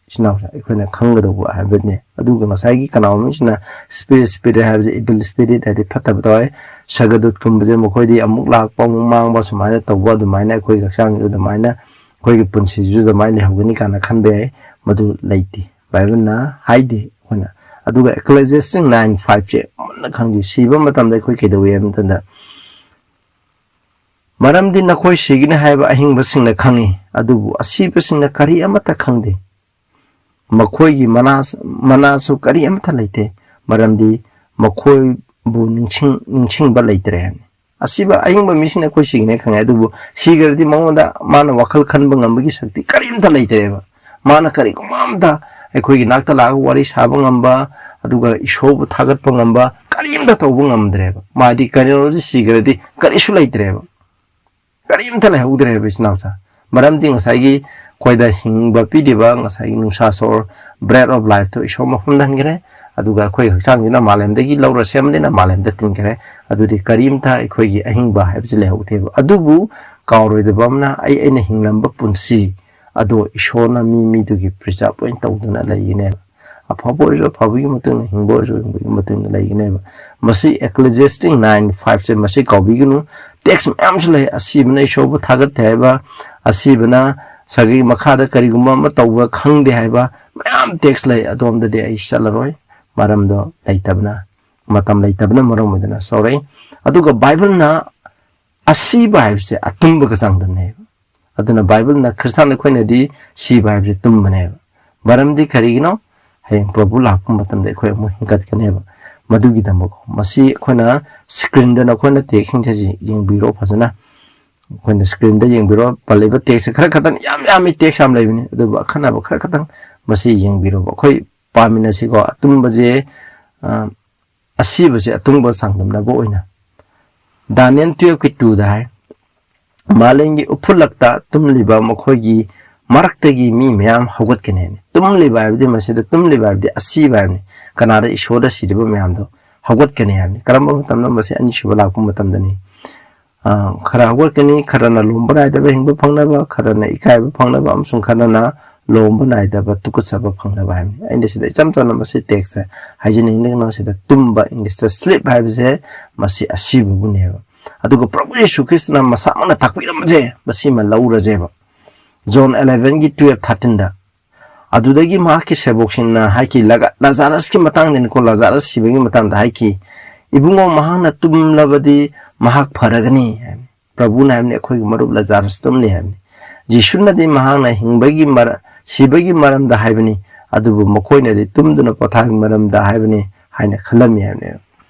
ꯏꯆꯤꯟ ꯏꯅꯥꯎꯁꯦ ꯑꯩꯈꯣꯏꯅ ꯈꯪꯒꯗꯧꯕ ꯍꯥꯏꯕꯅꯦ꯫ ꯑꯗꯨꯒ ꯉꯁꯥꯏꯒꯤ ꯀꯅꯥꯒꯨꯝꯕꯁꯤꯅ ꯁ꯭ꯄꯤꯔꯤꯠ, ꯁ꯭ꯄꯤꯔꯤꯠ ꯍꯥꯏꯕꯁꯦ, ꯏꯚꯤꯜ ꯁ꯭ꯄꯤꯔꯤꯠ ꯍꯥꯏꯗꯤ ꯐꯠꯇꯕ ꯊꯋꯥꯏ, ꯁꯒꯗꯨꯠꯀꯨꯝꯕꯁꯦ ꯃꯈꯣꯏꯗꯤ ꯑꯃꯨꯛ ꯂꯥꯛꯄ, ꯑꯃꯨꯛ ꯃꯥꯡꯕ, ꯁꯨꯃꯥꯏꯅ ꯇꯧꯕ, ꯑꯗꯨꯃꯥꯏꯅ ꯑꯩꯈꯣꯏꯒꯤ ꯍꯛꯆꯥꯡꯁꯤꯁꯨ ꯑꯗꯨꯃꯥꯏꯅ, ꯑꯩꯈꯣꯏꯒꯤ ꯄꯨꯟꯁꯤꯁꯤꯁꯨ ꯑꯗꯨꯃꯥꯏꯅ ꯂꯩꯍꯧꯒꯅꯤ ꯀꯥꯏꯅ ꯈꯟꯕ ꯌꯥꯏ꯫ ꯃꯗꯨ ꯂꯩꯇꯦ, ꯕꯥꯏꯕꯜꯅ ꯍꯥꯏꯗꯦ꯫ ꯑꯩꯈꯣꯏꯅ, ꯑꯗꯨꯒ Ecclesiastes nine five ꯁꯦ ꯃꯨꯟꯅ ꯈꯪꯖꯩ꯫ ꯁꯤꯕ ꯃꯇꯝꯗ ꯑꯩꯈꯣꯏ ꯀꯩꯗꯧꯏ ꯍꯥꯏꯕ ꯃꯇꯝꯗ, "ꯃꯔꯝꯗꯤ ꯅꯈꯣꯏ ꯁꯤꯒꯅꯤ ꯍꯥꯏꯕ ꯑꯍꯤꯡꯕꯁꯤꯡꯅ ꯈꯪꯏ, ꯑꯗꯨꯕꯨ ꯑꯁꯤꯕꯁꯤꯡꯅ ꯀꯔꯤ ꯑꯃꯠꯇ ꯈꯪꯗꯦ꯫ ꯃꯈꯣꯏꯒꯤ ꯃꯅꯥ-, ꯃꯅꯥꯁꯨ ꯀꯔꯤ ꯑꯃꯠꯇ ꯂꯩꯇꯦ, ꯃꯔꯝꯗꯤ ꯃꯈꯣꯏꯕꯨ ꯅꯤꯡꯁꯤꯡ-, ꯅꯤꯡꯁꯤꯡꯕ ꯂꯩꯇ꯭ꯔꯦ" ꯍꯥꯏꯕꯅꯤ꯫ ꯑꯁꯤꯕ ꯑꯍꯤꯡꯕ ꯃꯤꯁꯤꯡꯅ ꯑꯩꯈꯣꯏ ꯁꯤꯒꯅꯤ ꯈꯪꯉꯦ, ꯑꯗꯨꯕꯨ ꯁꯤꯈ꯭ꯔꯗꯤ ꯃꯉꯣꯟꯗ ꯃꯥꯅ ꯋꯥꯈꯜ ꯈꯟꯕ ꯉꯝꯕꯒꯤ ꯁꯛꯇꯤ ꯀꯔꯤꯝꯇ ꯂꯩꯇ꯭ꯔꯦꯕ꯫ ꯃꯥꯅ ꯀꯔꯤꯒꯨꯝꯕ ꯑꯝꯇ ꯑꯩꯈꯣꯏꯒꯤ ꯅꯥꯛꯇ ꯂꯥꯛꯑꯒ ꯋꯥꯔꯤ ꯁꯥꯕ ꯉꯝꯕ, ꯑꯗꯨꯒ ꯏꯁꯣꯔꯕꯨ ꯊꯥꯒꯠꯄ ꯉꯝꯕ ꯀꯔꯤꯝꯇ ꯇꯧꯕ ꯉꯝꯗ꯭ꯔꯦꯕ꯫ ꯃꯥꯗꯤ ꯀꯩꯅꯣꯁꯤ ꯁꯤꯈ꯭ꯔꯗꯤ ꯀꯔꯤꯁꯨ ꯂꯩꯇ꯭ꯔꯦꯕ, ꯀꯔꯤꯝꯇ ꯂꯩꯍꯧꯗ꯭ꯔꯦꯕ, ꯏꯆꯤꯟ ꯏꯅꯥꯎꯁꯦ꯫ ꯃꯔꯝꯗꯤ ꯉꯁꯥꯏꯒꯤ ꯑꯩꯈꯣꯏꯗ ꯍꯤꯡꯕ ꯄꯤꯔꯤꯕ ꯉꯁꯥꯏꯒꯤ ꯅꯨꯡꯁꯥ ꯁꯣꯔ, breath of life ꯇꯣ ꯏꯁꯣꯔ ꯃꯐꯝꯗ ꯍꯟꯈ꯭ꯔꯦ꯫ ꯑꯗꯨꯒ ꯑꯩꯈꯣꯏ ꯍꯛꯆꯥꯡꯁꯤꯅ ꯃꯥꯂꯦꯝꯗꯒꯤ ꯂꯧꯔ ꯁꯦꯝꯕꯅꯤꯅ ꯃꯥꯂꯦꯝꯗ ꯇꯤꯟꯈ꯭ꯔꯦ꯫ ꯑꯗꯨꯗꯤ ꯀꯔꯤꯝꯇ ꯑꯩꯈꯣꯏꯒꯤ ꯑꯍꯤꯡꯕ ꯍꯥꯏꯕꯁꯤ ꯂꯩꯍꯧꯗꯦꯕ꯫ ꯑꯗꯨꯕꯨ ꯀꯥꯎꯔꯣꯏꯗꯕ ꯑꯃꯅ, ꯑꯩ ꯑꯩꯅ ꯍꯤꯡꯂꯝꯕ ꯄꯨꯟꯁꯤ ꯑꯗꯣ ꯏꯁꯣꯔꯅ ꯃꯤ ꯃꯤꯗꯨꯒꯤ preserve ꯂꯣꯏ ꯇꯧꯗꯨꯅ ꯂꯩꯒꯅꯦꯕ꯫ ꯑꯐꯕ ꯑꯣꯏꯔꯁꯨ ꯑꯐꯕꯒꯤ ꯃꯇꯨꯡ ꯏꯟꯅ, ꯍꯤꯡꯕ ꯑꯣꯏꯔꯁꯨ ꯍꯤꯡꯕꯒꯤ ꯃꯇꯨꯡ ꯏꯟꯅ ꯂꯩꯒꯅꯦꯕ꯫ ꯃꯁꯤ Ecclesiastes nine five ꯁꯦ ꯃꯁꯤ ꯀꯥꯎꯕꯤꯒꯅꯨ꯫ Text ꯃꯌꯥꯝꯁꯨ ꯂꯩ꯫ ꯑꯁꯤꯕꯅ ꯏꯁꯣꯔꯕꯨ ꯊꯥꯒꯠꯇꯦ ꯍꯥꯏꯕ, ꯑꯁꯤꯕꯅ ꯁꯥꯒꯩ ꯃꯈꯥꯗ ꯀꯔꯤꯒꯨꯝꯕ ꯑꯃ ꯇꯧꯕ ꯈꯪꯗꯦ ꯍꯥꯏꯕ ꯃꯌꯥꯝ text ꯂꯩ꯫ ꯑꯗꯣꯝꯗꯗꯤ ꯑꯩ ꯆꯠꯂꯔꯣꯏ, ꯃꯔꯝꯗꯣ ꯂꯩꯇꯕꯅ, ꯃꯇꯝ ꯂꯩꯇꯕꯅ ꯃꯔꯝ ꯑꯣꯏꯗꯅ꯫ ꯁꯣꯔꯤ꯫ ꯑꯗꯨꯒ ꯕꯥꯏꯕꯜꯅ ꯑꯁꯤꯕ ꯍꯥꯏꯕꯁꯦ ꯑꯇꯨꯝꯕꯒ ꯆꯥꯡꯗꯝꯅꯩꯕ꯫ ꯑꯗꯨꯅ ꯕꯥꯏꯕꯜꯅ, ꯈ꯭ꯔꯤꯁꯇꯥꯟ ꯑꯩꯈꯣꯏꯅꯗꯤ ꯁꯤꯕ ꯍꯥꯏꯕꯁꯦ ꯇꯨꯝꯕꯅꯦꯕ꯫ ꯃꯔꯝꯗꯤ ꯀꯔꯤꯒꯤꯅꯣ? ꯍꯌꯦꯡ ꯄ꯭ꯔꯚꯨ ꯂꯥꯛꯄ ꯃꯇꯝꯗ ꯑꯩꯈꯣꯏ ꯑꯃꯨꯛ ꯍꯤꯡꯒꯠꯀꯅꯦꯕ꯫ ꯃꯗꯨꯒꯤꯗꯃꯛ ꯃꯁꯤ ꯑꯩꯈꯣꯏꯅ screenꯗ ꯅꯈꯣꯏꯅ textꯁꯤꯡꯁꯦ ꯌꯦꯡꯕꯤꯔꯣ ꯐꯖꯅ꯫ ꯑꯩꯈꯣꯏꯅ screenꯗ ꯌꯦꯡꯕꯤꯔꯣ꯫ ꯄꯜꯂꯤꯕ textꯁꯦ ꯈꯔ ꯈꯛꯇꯪ, ꯌꯥꯝ ꯌꯥꯝꯃꯤ, text ꯌꯥꯝ ꯂꯩꯕꯅꯤ, ꯑꯗꯨꯕꯨ ꯑꯈꯟꯅꯕ ꯈꯔ ꯈꯛꯇꯪ ꯃꯁꯤ ꯌꯦꯡꯕꯤꯔꯣꯕ꯫ ꯑꯩꯈꯣꯏ ꯄꯥꯃꯤꯟꯅꯁꯤꯀꯣ꯫ ꯑꯇꯨꯝꯕꯁꯦ, ꯑ, ꯑꯁꯤꯕꯁꯦ ꯑꯇꯨꯝꯕ ꯆꯥꯡꯗꯝꯅꯕ ꯑꯣꯏꯅ ꯗꯥꯅꯤꯌꯦꯜ twelveꯀꯤ twoꯗ ꯍꯥꯏ, "ꯃꯥꯂꯦꯝꯒꯤ ꯎꯐꯨꯜꯂꯛꯇ ꯇꯨꯝꯂꯤꯕ ꯃꯈꯣꯏꯒꯤ ꯃꯔꯛꯇꯒꯤ ꯃꯤ ꯃꯌꯥꯝ ꯍꯧꯒꯠꯀꯅꯤ" ꯍꯥꯏꯅꯤ꯫ ꯇꯨꯝꯂꯤꯕ ꯍꯥꯏꯕꯗꯤ, ꯃꯁꯤꯗ ꯇꯨꯝꯂꯤꯕ ꯍꯥꯏꯕꯗꯤ ꯑꯁꯤꯕ ꯍꯥꯏꯕꯅꯤ꯫ ꯀꯅꯥꯗ? ꯏꯁꯣꯔꯗ ꯁꯤꯔꯤꯕ ꯃꯌꯥꯝꯗꯣ ꯍꯧꯒꯠꯀꯅꯤ ꯍꯥꯏꯕꯅꯤ꯫ ꯀꯔꯝꯕ ꯃꯇꯝꯗ? ꯃꯁꯤ ꯑꯅꯤꯁꯨꯕ ꯂꯥꯛꯄ ꯃꯇꯝꯗꯅꯤ꯫ ꯑ, ꯈꯔ ꯍꯧꯒꯠꯀꯅꯤ, ꯈꯔꯅ ꯂꯣꯝꯕ ꯅꯥꯏꯗꯕ ꯍꯤꯡꯕ ꯐꯪꯅꯕ, ꯈꯔꯅ ꯏꯀꯥꯏꯕ ꯐꯪꯅꯕ, ꯑꯃꯁꯨꯡ ꯈꯔꯅ ꯂꯣꯝꯕ ꯅꯥꯏꯗꯕ ꯇꯨꯀꯠꯆꯕ ꯐꯪꯅꯕ ꯍꯥꯏꯕꯅꯤ꯫ ꯑꯩꯅ ꯁꯤꯗ ꯏꯆꯝ ꯆꯝꯅ ꯃꯁꯤ textꯁꯦ ꯍꯥꯏꯖꯅꯤꯡꯂꯤꯕꯅꯣ, ꯁꯤꯗ ꯇꯨꯝꯕ, Englishꯇ sleep ꯍꯥꯏꯕꯁꯦ, ꯃꯁꯤ ꯑꯁꯤꯕꯕꯨꯅꯦꯕ꯫ ꯑꯗꯨꯒ ꯄ꯭ꯔꯚꯨ ꯌꯦꯁꯨ ꯈ꯭ꯔꯤꯁꯇꯅ ꯃꯁꯥꯃꯛꯅ ꯇꯥꯛꯄꯤꯔꯝꯕꯁꯦ, ꯃꯁꯤꯃ ꯂꯧꯔꯁꯦꯕ꯫ John elevenꯒꯤ twelve thirteenꯗ, ꯑꯗꯨꯗꯒꯤ ꯃꯍꯥꯛꯀꯤ ꯁꯦꯕꯣꯛꯁꯤꯡꯅ ꯍꯥꯏꯈꯤ, ꯂꯒ-, ꯂꯥꯖꯥꯔꯁꯀꯤ ꯃꯇꯥꯡꯗꯅꯤꯀꯣ, ꯂꯥꯖꯥꯔꯁ ꯁꯤꯕꯒꯤ ꯃꯇꯥꯡꯗ ꯍꯥꯏꯈꯤ, "ꯏꯕꯨꯡꯉꯣ, ꯃꯍꯥꯛꯅ ꯇꯨꯝꯂꯕꯗꯤ ꯃꯍꯥꯛ ꯐꯔꯒꯅꯤ" ꯍꯥꯏꯕꯅꯤ꯫ ꯄ꯭ꯔꯚꯨꯅ ꯍꯥꯏꯕꯅꯤ, "ꯑꯩꯈꯣꯏꯒꯤ ꯃꯔꯨꯞ ꯂꯥꯖꯥꯔꯁ ꯇꯨꯝꯂꯤ" ꯍꯥꯏꯕꯅꯤ꯫ ꯖꯤꯁꯨꯅꯗꯤ ꯃꯍꯥꯛꯅ ꯍꯤꯡꯕꯒꯤ ꯃꯔ-, ꯁꯤꯕꯒꯤ ꯃꯔꯝꯗ ꯍꯥꯏꯕꯅꯤ, ꯑꯗꯨꯕꯨ ꯃꯈꯣꯏꯅꯗꯤ ꯇꯨꯝꯗꯨꯅ ꯄꯣꯊꯥꯕꯒꯤ ꯃꯔꯝꯗ ꯍꯥꯏꯕꯅꯤ ꯍꯥꯏꯅ ꯈꯜꯂꯝꯃꯤ ꯍꯥꯏꯕꯅꯦꯕ꯫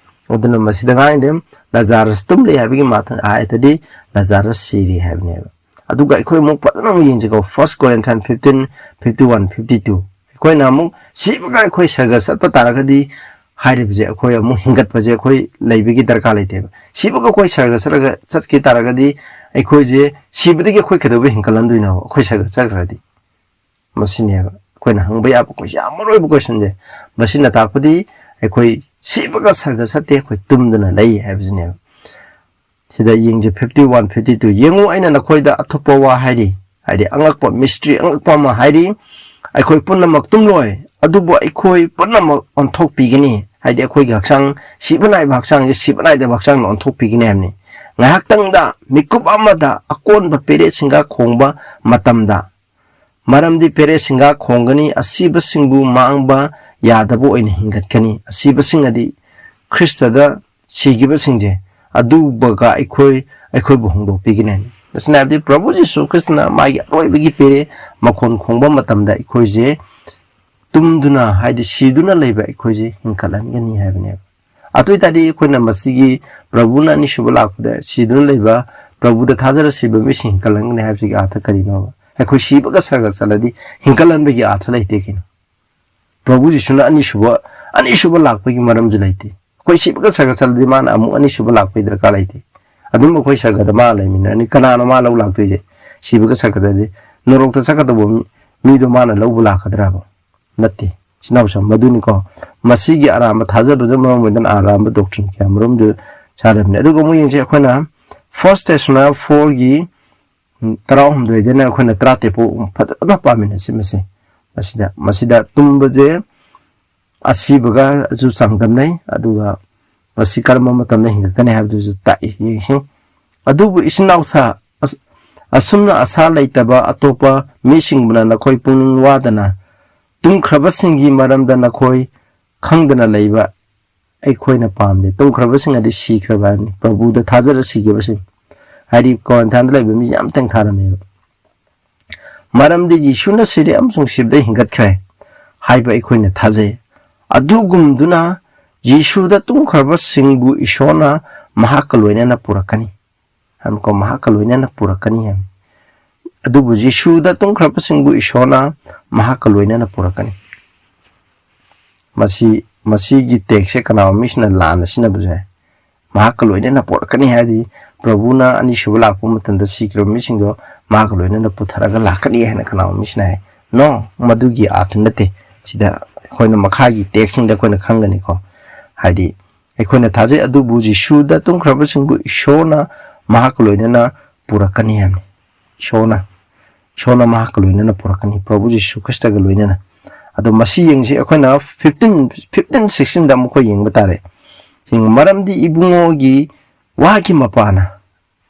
ꯑꯗꯨꯅ ꯃꯁꯤꯗ ꯉꯥꯡꯉꯤꯗꯤ ꯂꯥꯖꯥꯔꯁ ꯇꯨꯝꯂꯤ ꯍꯥꯏꯕꯒꯤ ꯃꯥꯊ-, ꯍꯥꯏꯗꯗꯤ ꯂꯥꯖꯥꯔꯁ ꯁꯤꯔꯤ ꯍꯥꯏꯕꯅꯦꯕ꯫ ꯑꯗꯨꯒ ꯑꯩꯈꯣꯏ ꯑꯃꯨꯛ ꯐꯖꯅ ꯑꯃꯨꯛ ꯌꯦꯡꯁꯤꯀꯣ, First Corinthians fifteen, fifty one, fifty two꯫ ꯑꯩꯈꯣꯏꯅ ꯑꯃꯨꯛ ꯁꯤꯕꯒ ꯑꯩꯈꯣꯏ ꯁꯔꯒ ꯆꯠꯄ ꯇꯥꯔꯒꯗꯤ ꯍꯥꯏꯔꯤꯕꯁꯦ, ꯑꯩꯈꯣꯏ ꯑꯃꯨꯛ ꯍꯤꯡꯒꯠꯄꯁꯦ ꯑꯩꯈꯣꯏ ꯂꯩꯕꯒꯤ ꯗꯔꯀꯥꯔ ꯂꯩꯇꯦꯕ꯫ ꯁꯤꯕꯒ ꯑꯩꯈꯣꯏ ꯁꯔꯒ ꯆꯠꯂꯒ, ꯆꯠꯈꯤ ꯇꯥꯔꯒꯗꯤ ꯑꯩꯈꯣꯏꯁꯦ ꯁꯤꯕꯗꯒꯤ ꯑꯩꯈꯣꯏ ꯀꯩꯗꯧꯕ ꯍꯤꯡꯒꯠꯍꯟꯗꯣꯏꯅꯣ? ꯑꯩꯈꯣꯏ ꯁꯔꯒ ꯆꯠꯈ꯭ꯔꯗꯤ꯫ ꯃꯁꯤꯅꯦꯕ ꯑꯩꯈꯣꯏꯅ ꯍꯪꯕ ꯌꯥꯕ ꯀꯣꯏꯁꯟ, ꯌꯥꯝ ꯃꯔꯨ ꯑꯣꯏꯕ ꯀꯣꯏꯁꯟꯁꯦ꯫ ꯃꯁꯤꯅ ꯇꯥꯛꯄꯗꯤ ꯑꯩꯈꯣꯏ ꯁꯤꯕꯒ ꯁꯔꯒ ꯆꯠꯇꯦ, ꯑꯩꯈꯣꯏ ꯇꯨꯝꯗꯨꯅ ꯂꯩ ꯍꯥꯏꯕꯁꯤꯅꯦꯕ꯫ ꯁꯤꯗ ꯌꯦꯡꯁꯦ, ꯐꯤꯐꯇꯤ ꯋꯥꯟ, ꯐꯤꯐꯇꯤ ꯇꯨ꯫ "ꯌꯦꯡꯉꯨ, ꯑꯩꯅ ꯅꯈꯣꯏꯗ ꯑꯊꯨꯞꯄ ꯋꯥ ꯍꯥꯏꯔꯤ", ꯍꯥꯏꯗꯤ ꯑꯉꯛꯄ ꯃꯤꯁꯇ꯭ꯔꯤ, ꯑꯉꯛꯄ ꯑꯃ ꯍꯥꯏꯔꯤ, "ꯑꯩꯈꯣꯏ ꯄꯨꯝꯅꯃꯛ ꯇꯨꯝꯂꯣꯏ, ꯑꯗꯨꯕꯨ ꯑꯩꯈꯣꯏ ꯄꯨꯝꯅꯃꯛ ꯑꯣꯟꯊꯣꯛꯄꯤꯒꯅꯤ", ꯍꯥꯏꯗꯤ ꯑꯩꯈꯣꯏꯒꯤ ꯍꯛꯆꯥꯡ, ꯁꯤꯕ ꯅꯥꯏꯕ ꯍꯛꯆꯥꯡꯁꯦ ꯁꯤꯕ ꯅꯥꯏꯗꯕ ꯍꯛꯆꯥꯡꯗ ꯑꯣꯟꯊꯣꯛꯄꯤꯒꯅꯤ ꯍꯥꯏꯕꯅꯤ꯫ ꯉꯥꯏꯍꯥꯛꯇꯪꯗ, ꯃꯤꯀꯨꯞ ꯑꯃꯗ ꯑꯀꯣꯟꯕ ꯄꯦꯔꯦꯠꯁꯤꯡꯒ ꯈꯣꯡꯕ ꯃꯇꯝꯗ, ꯃꯔꯝꯗꯤ ꯄꯦꯔꯦꯠꯁꯤꯡꯒ ꯈꯣꯡꯒꯅꯤ, ꯑꯁꯤꯕꯁꯤꯡꯕꯨ ꯃꯥꯡꯕ ꯌꯥꯗꯕ ꯑꯣꯏꯅ ꯍꯤꯡꯒꯠꯀꯅꯤ꯫ ꯑꯁꯤꯕꯁꯤꯡ ꯑꯗꯤ ꯈ꯭ꯔꯤꯁꯇꯗ ꯁꯤꯈꯤꯕꯁꯤꯡꯁꯦ, ꯑꯗꯨꯕꯒ ꯑꯩꯈꯣꯏ, ꯑꯩꯈꯣꯏꯕꯨ ꯍꯣꯡꯗꯣꯛꯄꯤꯒꯅꯤ꯫ ꯑꯁꯤꯅ ꯍꯥꯏꯕꯗꯤ ꯄ꯭ꯔꯚꯨ ꯖꯤꯁꯨ ꯈ꯭ꯔꯤꯁꯇꯅ ꯃꯥꯒꯤ ꯑꯔꯣꯏꯕꯒꯤ ꯄꯦꯔꯦ ꯃꯈꯣꯟ ꯈꯣꯡꯕ ꯃꯇꯝꯗ ꯑꯩꯈꯣꯏꯁꯦ ꯇꯨꯝꯗꯨꯅ, ꯍꯥꯏꯗꯤ ꯁꯤꯗꯨꯅ ꯂꯩꯕ ꯑꯩꯈꯣꯏꯁꯦ ꯍꯤꯡꯒꯠꯍꯟꯒꯅꯤ ꯍꯥꯏꯕꯅꯦꯕ꯫ ꯑꯗꯨ ꯑꯣꯏ ꯇꯥꯔꯗꯤ ꯑꯩꯈꯣꯏꯅ ꯃꯁꯤꯒꯤ ꯄ꯭ꯔꯚꯨꯅ ꯑꯅꯤꯁꯨꯕ ꯂꯥꯛꯄꯗ ꯁꯤꯗꯨꯅ ꯂꯩꯕ, ꯄ꯭ꯔꯚꯨꯗ ꯊꯥꯖꯔ ꯁꯤꯕ ꯃꯤꯁꯤꯡ ꯍꯤꯡꯒꯠꯍꯟꯒꯅꯤ ꯍꯥꯏꯕꯁꯤꯒꯤ ꯑꯥꯔꯊ ꯀꯔꯤꯅꯣꯕ? ꯑꯩꯈꯣꯏ ꯁꯤꯕꯒ ꯁꯔꯒ ꯆꯠꯂꯗꯤ ꯍꯤꯡꯒꯠꯍꯟꯕꯒꯤ ꯑꯥꯔꯊ ꯂꯩꯇꯦ ꯀꯩꯅꯣ? ꯄ꯭ꯔꯚꯨ ꯖꯤꯁꯨꯅ ꯑꯅꯤꯁꯨꯕ, ꯑꯅꯤꯁꯨꯕ ꯂꯥꯛꯄꯒꯤ ꯃꯔꯝꯁꯨ ꯂꯩꯇꯦ꯫ ꯑꯩꯈꯣꯏ ꯁꯤꯕꯒ ꯁꯔꯒ ꯆꯠꯂꯗꯤ ꯃꯥꯅ ꯑꯃꯨꯛ ꯑꯅꯤꯁꯨꯕ ꯂꯥꯛꯄꯒꯤ ꯗꯔꯀꯥꯔ ꯂꯩꯇꯦ꯫ ꯑꯗꯨꯝ ꯑꯩꯈꯣꯏ ꯁꯔꯒꯗ ꯃꯥ ꯂꯩꯃꯤꯟꯅꯔꯅꯤ꯫ ꯀꯅꯥꯅꯣ ꯃꯥ ꯂꯧ ꯂꯥꯛꯇꯣꯏꯁꯦ? ꯁꯤꯕꯒ ꯁꯔꯒꯗꯗꯤ ꯅꯣꯔꯣꯛꯇ ꯆꯠꯀꯗꯧꯕ ꯃꯤ-, ꯃꯤꯗꯣ ꯃꯥꯅ ꯂꯧꯕ ꯂꯥꯛꯀꯗ꯭ꯔꯕ? ꯅꯠꯇꯦ꯫ ꯏꯆꯤꯟ ꯏꯅꯥꯎꯁꯦ, ꯃꯗꯨꯅꯤꯀꯣ, ꯃꯁꯤꯒꯤ ꯑꯔꯥꯟꯕ ꯊꯥꯖꯕꯗꯨꯅ ꯃꯔꯝ ꯑꯣꯏꯗꯨꯅ ꯑꯔꯥꯟꯕ ꯗꯣꯛꯇ꯭ꯔꯤꯟ ꯀꯌꯥ ꯃꯔꯨꯝꯗꯨ ꯆꯥꯔꯕꯅꯤ꯫ ꯑꯗꯨꯒ ꯑꯃꯨꯛ ꯌꯦꯡꯁꯤ ꯑꯩꯈꯣꯏꯅ ꯐꯥꯔꯁ ꯇꯦꯁꯂꯣꯅꯥꯏ ꯐꯣꯔꯒꯤ, ꯎꯝ, ꯇꯔꯥꯍꯨꯝꯗꯣꯏꯗꯩꯅ ꯑꯩꯈꯣꯏꯅ ꯇꯔꯥꯇꯔꯦꯠ ꯐꯥꯎ ꯐꯖꯅ ꯄꯥꯃꯤꯟꯅꯁꯤ꯫ ꯃꯁꯤ, ꯃꯁꯤꯗ, ꯃꯁꯤꯗ ꯇꯨꯝꯕꯁꯦ ꯑꯁꯤꯕꯒꯁꯨ ꯆꯥꯡꯗꯝꯅꯩ, ꯑꯗꯨꯒ ꯃꯁꯤ ꯀꯔꯝꯕ ꯃꯇꯝꯗ ꯍꯤꯡꯒꯠꯀꯅꯤ ꯍꯥꯏꯕꯗꯨꯁꯨ ꯇꯥꯛꯏ꯫ ꯌꯦꯡꯁꯤ꯫ "ꯑꯗꯨꯕꯨ ꯏꯆꯤꯟ ꯏꯅꯥꯎ ꯁꯥ-, ꯑꯁ-, ꯑꯁꯨꯝꯅ ꯑꯁꯥ ꯂꯩꯇꯕ ꯑꯇꯣꯞꯄ ꯃꯤꯁꯤꯡꯕꯨꯅ ꯅꯈꯣꯏ ꯄꯨꯛꯅꯤꯡ ꯋꯥꯗꯅ ꯇꯨꯝꯈ꯭ꯔꯕꯁꯤꯡꯒꯤ ꯃꯔꯝꯗ ꯅꯈꯣꯏ ꯈꯪꯗꯅ ꯂꯩꯕ ꯑꯩꯈꯣꯏꯅ ꯄꯥꯝꯗꯦ"꯫ ꯇꯨꯝꯈ꯭ꯔꯕꯁꯤꯡ ꯑꯗꯤ ꯁꯤꯈ꯭ꯔꯕ ꯍꯥꯏꯕꯅꯤ, ꯄ꯭ꯔꯚꯨꯗ ꯊꯥꯖꯔ ꯁꯤꯈꯤꯕꯁꯤꯡ꯫ ꯍꯥꯏꯗꯤ ꯀꯣꯔꯤꯟꯊꯥꯟꯗ ꯂꯩꯕ ꯃꯤ ꯌꯥꯝ ꯇꯦꯡꯊꯥꯔꯝꯃꯦꯕ꯫ "ꯃꯔꯝꯗꯤ ꯌꯤꯁꯨꯅ ꯁꯤꯔꯦ ꯑꯃꯁꯨꯡ ꯁꯤꯕꯗ ꯍꯤꯡꯒꯠꯈ꯭ꯔꯦ ꯍꯥꯏꯕ ꯑꯩꯈꯣꯏꯅ ꯊꯥꯖꯩ꯫ ꯑꯗꯨꯒꯨꯝꯗꯨꯅ ꯌꯤꯁꯨꯗ ꯇꯨꯝꯈ꯭ꯔꯕꯁꯤꯡꯕꯨ ꯏꯁꯣꯔꯅ ꯃꯍꯥꯛꯀ ꯂꯣꯏꯅꯅ ꯄꯨꯔꯛꯀꯅꯤ", ꯍꯥꯏꯕꯀꯣ, "ꯃꯍꯥꯛꯀ ꯂꯣꯏꯅꯅ ꯄꯨꯔꯛꯀꯅꯤ" ꯍꯥꯏꯕ꯫ "ꯑꯗꯨꯕꯨ ꯌꯤꯁꯨꯗ ꯇꯨꯝꯈ꯭ꯔꯕꯁꯤꯡꯕꯨ ꯏꯁꯣꯔꯅ ꯃꯍꯥꯛꯀ ꯂꯣꯏꯅꯅ ꯄꯨꯔꯛꯀꯅꯤ"꯫ ꯃꯁꯤ, ꯃꯁꯤꯒꯤ ꯇꯦꯛꯁꯁꯦ ꯀꯅꯥꯒꯨꯝꯕ ꯃꯤꯁꯤꯅ ꯂꯥꯟꯅ ꯁꯤꯖꯤꯟꯅꯕꯁꯨ ꯌꯥꯏ꯫ "ꯃꯍꯥꯛꯀ ꯂꯣꯏꯅꯅ ꯄꯨꯔꯛꯀꯅꯤ" ꯍꯥꯏꯔꯗꯤ ꯄ꯭ꯔꯚꯨꯅ ꯑꯅꯤꯁꯨꯕ ꯂꯥꯛꯄ ꯃꯇꯝꯗ ꯁꯤꯈ꯭ꯔꯕ ꯃꯤꯁꯤꯡꯗꯣ ꯃꯍꯥꯛꯀ ꯂꯣꯏꯅꯅ ꯄꯨꯊꯔꯒ ꯂꯥꯛꯀꯅꯤ ꯍꯥꯏꯅ ꯀꯅꯥꯒꯨꯝꯕ ꯃꯤꯁꯤꯅ ꯍꯥꯏ꯫ No, ꯃꯗꯨꯒꯤ ꯑꯥꯔꯊ ꯅꯠꯇꯦ꯫ ꯁꯤꯗ ꯑꯩꯈꯣꯏꯅ ꯃꯈꯥꯒꯤ ꯇꯦꯛꯁꯁꯤꯡꯗ ꯑꯩꯈꯣꯏꯅ ꯈꯪꯒꯅꯤꯀꯣ꯫ ꯍꯥꯏꯗꯤ, ꯑꯩꯈꯣꯏꯅ ꯊꯥꯖꯩ, ꯑꯗꯨꯕꯨ ꯖꯤꯁꯨꯗ ꯇꯨꯝꯈ꯭ꯔꯕꯁꯤꯡꯕꯨ ꯏꯁꯣꯔꯅ ꯃꯍꯥꯛꯀ ꯂꯣꯏꯅꯅ ꯄꯨꯔꯛꯀꯅꯤ ꯍꯥꯏꯕꯅꯤ꯫ ꯏꯁꯣꯔꯅ, ꯏꯁꯣꯔꯅ ꯃꯍꯥꯛꯀ ꯂꯣꯏꯅꯅ ꯄꯨꯔꯛꯀꯅꯤ, ꯄ꯭ꯔꯚꯨ ꯖꯤꯁꯨ ꯈ꯭ꯔꯤꯁꯇꯒ ꯂꯣꯏꯅꯅ꯫ ꯑꯗꯣ ꯃꯁꯤ ꯌꯦꯡꯁꯤ, ꯑꯩꯈꯣꯏꯅ ꯐꯤꯐꯇꯤꯟ, ꯐꯤꯐꯇꯤꯟ ꯁꯤꯛꯁꯇꯤꯟꯗ ꯑꯃꯨꯛ ꯑꯩꯈꯣꯏ ꯌꯦꯡꯕ ꯇꯥꯔꯦ꯫ ꯌꯦꯡꯉꯨ, ꯃꯔꯝꯗꯤ ꯏꯕꯨꯡꯉꯣꯒꯤ ꯋꯥꯒꯤ ꯃꯄꯥꯅ,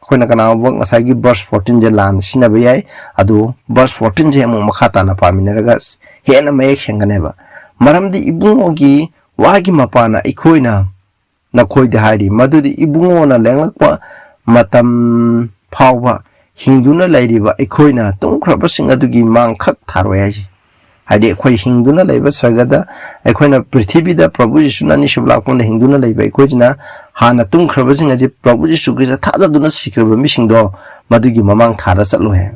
ꯑꯩꯈꯣꯏꯅ ꯀꯅꯥꯒꯨꯝꯕ ꯉꯁꯥꯏꯒꯤ ꯚꯔꯁ ꯐꯣꯔꯇꯤꯟꯁꯦ ꯂꯥꯟꯅ ꯁꯤꯖꯤꯟꯅꯕ ꯌꯥꯏ, ꯑꯗꯨ ꯚꯔꯁ ꯐꯣꯔꯇꯤꯟꯁꯦ ꯑꯃꯨꯛ ꯃꯈꯥ ꯇꯥꯅ ꯄꯥꯃꯤꯟꯅꯔꯒ ꯍꯦꯟꯅ ꯃꯌꯦꯛ ꯁꯦꯡꯒꯅꯦꯕ꯫ ꯃꯔꯝꯗꯤ ꯏꯕꯨꯡꯉꯣꯒꯤ ꯋꯥꯒꯤ ꯃꯄꯥꯅ ꯑꯩꯈꯣꯏꯅ ꯅꯈꯣꯏꯗ ꯍꯥꯏꯔꯤ, ꯃꯗꯨꯗꯤ ꯏꯕꯨꯡꯉꯣꯅ ꯂꯦꯡꯂꯛꯄ ꯃꯇꯝ ꯐꯥꯎꯕ ꯍꯤꯡꯗꯨꯅ ꯂꯩꯔꯤꯕ ꯑꯩꯈꯣꯏꯅ ꯇꯨꯝꯈ꯭ꯔꯕꯁꯤꯡ ꯑꯗꯨꯒꯤ ꯃꯥꯡꯈꯛ ꯊꯥꯔꯣꯏ ꯍꯥꯏꯁꯤ꯫ ꯍꯥꯏꯗꯤ, ꯑꯩꯈꯣꯏ ꯍꯤꯡꯗꯨꯅ ꯂꯩꯕ ꯁꯔꯒꯗ, ꯑꯩꯈꯣꯏꯅ ꯄ꯭ꯔꯤꯊꯤꯕꯤꯗ ꯄ꯭ꯔꯚꯨ ꯌꯤꯁꯨꯅ ꯑꯅꯤꯁꯨꯕ ꯂꯥꯛꯄꯗ ꯍꯤꯡꯗꯨꯅ ꯂꯩꯕ ꯑꯩꯈꯣꯏꯁꯤꯅ ꯍꯥꯟꯅ ꯇꯨꯝꯈ꯭ꯔꯕꯁꯤꯡ ꯑꯁꯤ ꯄ꯭ꯔꯚꯨ ꯌꯤꯁꯨ ꯈ꯭ꯔꯤꯁꯇ ꯊꯥꯖꯗꯨꯅ ꯁꯤꯈ꯭ꯔꯕ ꯃꯤꯁꯤꯡꯗꯣ ꯃꯗꯨꯒꯤ ꯃꯃꯥꯡ ꯊꯥꯔ ꯆꯠꯂꯣꯏ ꯍꯥꯏ꯫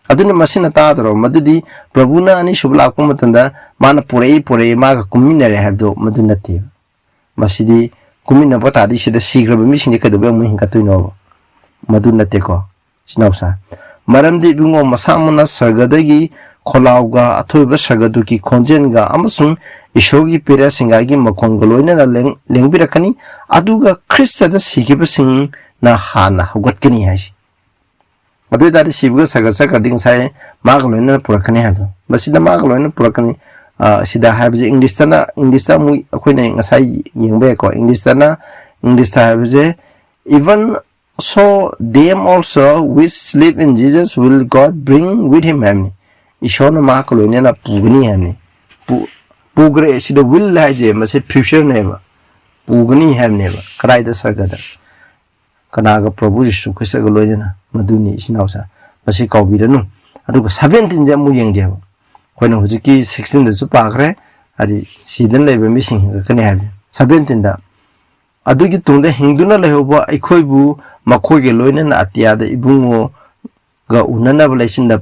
ꯑꯗꯨꯅ ꯃꯁꯤꯅ ꯇꯥꯗ꯭ꯔꯣ? ꯃꯗꯨꯗꯤ ꯄ꯭ꯔꯚꯨꯅ ꯑꯅꯤꯁꯨꯕ ꯂꯥꯛꯄ ꯃꯇꯝꯗ ꯃꯥꯅ ꯄꯨꯔꯛꯏ, ꯄꯨꯔꯛꯏ, ꯃꯥꯒ ꯀꯨꯝꯃꯤꯟꯅꯔꯦ ꯍꯥꯏꯕꯗꯣ ꯃꯗꯨ ꯅꯠꯇꯦꯕ꯫ ꯃꯁꯤꯗꯤ ꯀꯨꯝꯃꯤꯟꯅꯕ ꯇꯥꯔꯗꯤ ꯁꯤꯗ ꯁꯤꯈ꯭ꯔꯕ ꯃꯤꯁꯤꯡꯗꯤ ꯀꯩꯗꯧꯕꯩ ꯑꯃꯨꯛ ꯍꯤꯡꯒꯠꯇꯣꯏꯅꯣꯕ? ꯃꯗꯨ ꯅꯠꯇꯦꯀꯣ, ꯏꯆꯤꯟ ꯏꯅꯥꯎꯁꯥ꯫ ꯃꯔꯝꯗꯤ ꯏꯕꯨꯡꯉꯣ, ꯃꯁꯥꯃꯛꯅ ꯁꯔꯒꯗꯒꯤ ꯈꯣꯜꯂꯥꯎꯒ, ꯑꯊꯣꯏꯕ ꯁꯔꯒꯗꯨꯒꯤ ꯈꯣꯟꯖꯦꯜꯒ ꯑꯃꯁꯨꯡ ꯏꯁꯣꯔꯒꯤ ꯄꯦꯔꯥ ꯁꯤꯡꯒꯥꯏꯒꯤ ꯃꯈꯣꯟꯒ ꯂꯣꯏꯅꯅ ꯂꯦꯡ-, ꯂꯦꯡꯕꯤꯔꯛꯀꯅꯤ, ꯑꯗꯨꯒ ꯈ꯭ꯔꯤꯁꯇꯗ ꯁꯤꯈꯤꯕꯁꯤꯡꯅ ꯍꯥꯟꯅ ꯍꯧꯒꯠꯀꯅꯤ ꯍꯥꯏꯁꯤ꯫ ꯑꯗꯨ ꯑꯣꯏ ꯇꯥꯔꯗꯤ ꯁꯤꯕꯒ ꯁꯔꯒ ꯆꯠꯈ꯭ꯔꯗꯤ ꯉꯁꯥꯏ ꯃꯥꯒ ꯂꯣꯏꯅꯅ ꯄꯨꯔꯛꯀꯅꯤ ꯍꯥꯏꯕꯗꯣ꯫ ꯃꯁꯤꯗ ꯃꯥꯒ ꯂꯣꯏꯅ ꯄꯨꯔꯛꯀꯅꯤ꯫ ꯑ, ꯁꯤꯗ ꯍꯥꯏꯕꯁꯦ ꯏꯪꯂꯤꯁꯇꯅ, ꯏꯪꯂꯤꯁꯇ ꯑꯃꯨꯛ ꯑꯩꯈꯣꯏꯅ ꯉꯁꯥꯏ ꯌꯦꯡꯕ ꯌꯥꯏꯀꯣ꯫ ꯏꯪꯂꯤꯁꯇꯅ, ꯏꯪꯂꯤꯁꯇ ꯍꯥꯏꯕꯁꯦ, "Even so them also which sleep in Jesus will God bring with him" ꯍꯥꯏꯕꯅꯤ꯫ ꯏꯁꯣꯔꯅ ꯃꯍꯥꯛꯀ ꯂꯣꯏꯅꯅ ꯄꯨꯒꯅꯤ ꯍꯥꯏꯕꯅꯤ꯫ ꯄꯨ-, ꯄꯨꯈ꯭ꯔꯦ꯫ ꯁꯤꯗ will ꯍꯥꯏꯁꯦ ꯃꯁꯤ ꯐ꯭ꯌꯨꯆꯔꯅꯦꯕ꯫ ꯄꯨꯒꯅꯤ ꯍꯥꯏꯕꯅꯦꯕ꯫ ꯀꯗꯥꯏꯗ? ꯁꯔꯒꯗ꯫ ꯀꯅꯥꯒ? ꯄ꯭ꯔꯚꯨ ꯖꯤꯁꯨ ꯈ꯭ꯔꯤꯁꯇꯒ ꯂꯣꯏꯅꯅ꯫ ꯃꯗꯨꯅꯤ, ꯏꯆꯤꯟ ꯏꯅꯥꯎꯁꯥ꯫ ꯃꯁꯤ ꯀꯥꯎꯕꯤꯔꯅꯨ꯫ ꯑꯗꯨꯒ ꯁꯚꯦꯟꯇꯤꯟꯁꯦ ꯑꯃꯨꯛ ꯌꯦꯡꯖꯦꯕ꯫ ꯑꯩꯈꯣꯏꯅ ꯍꯧꯖꯤꯛꯀꯤ ꯁꯤꯛꯁꯇꯤꯟꯗꯁꯨ ꯄꯥꯈ꯭ꯔꯦ, ꯍꯥꯏꯗꯤ ꯁꯤꯗꯅ ꯂꯩꯕ ꯃꯤꯁꯤꯡ ꯍꯤꯡꯒꯠꯀꯅꯤ ꯍꯥꯏꯕꯁꯦ꯫ ꯁꯚꯦꯟꯇꯤꯟꯗ, "ꯑꯗꯨꯒꯤ ꯇꯨꯡꯗ ꯍꯤꯡꯗꯨꯅ ꯂꯩꯍꯧꯕ ꯑꯩꯈꯣꯏꯕꯨ ꯃꯈꯣꯏꯒ ꯂꯣꯏꯅꯅ ꯑꯇꯤꯌꯥꯗ ꯏꯕꯨꯡꯉꯣꯒ ꯎꯅꯅꯕ ꯂꯩꯆꯤꯟꯗ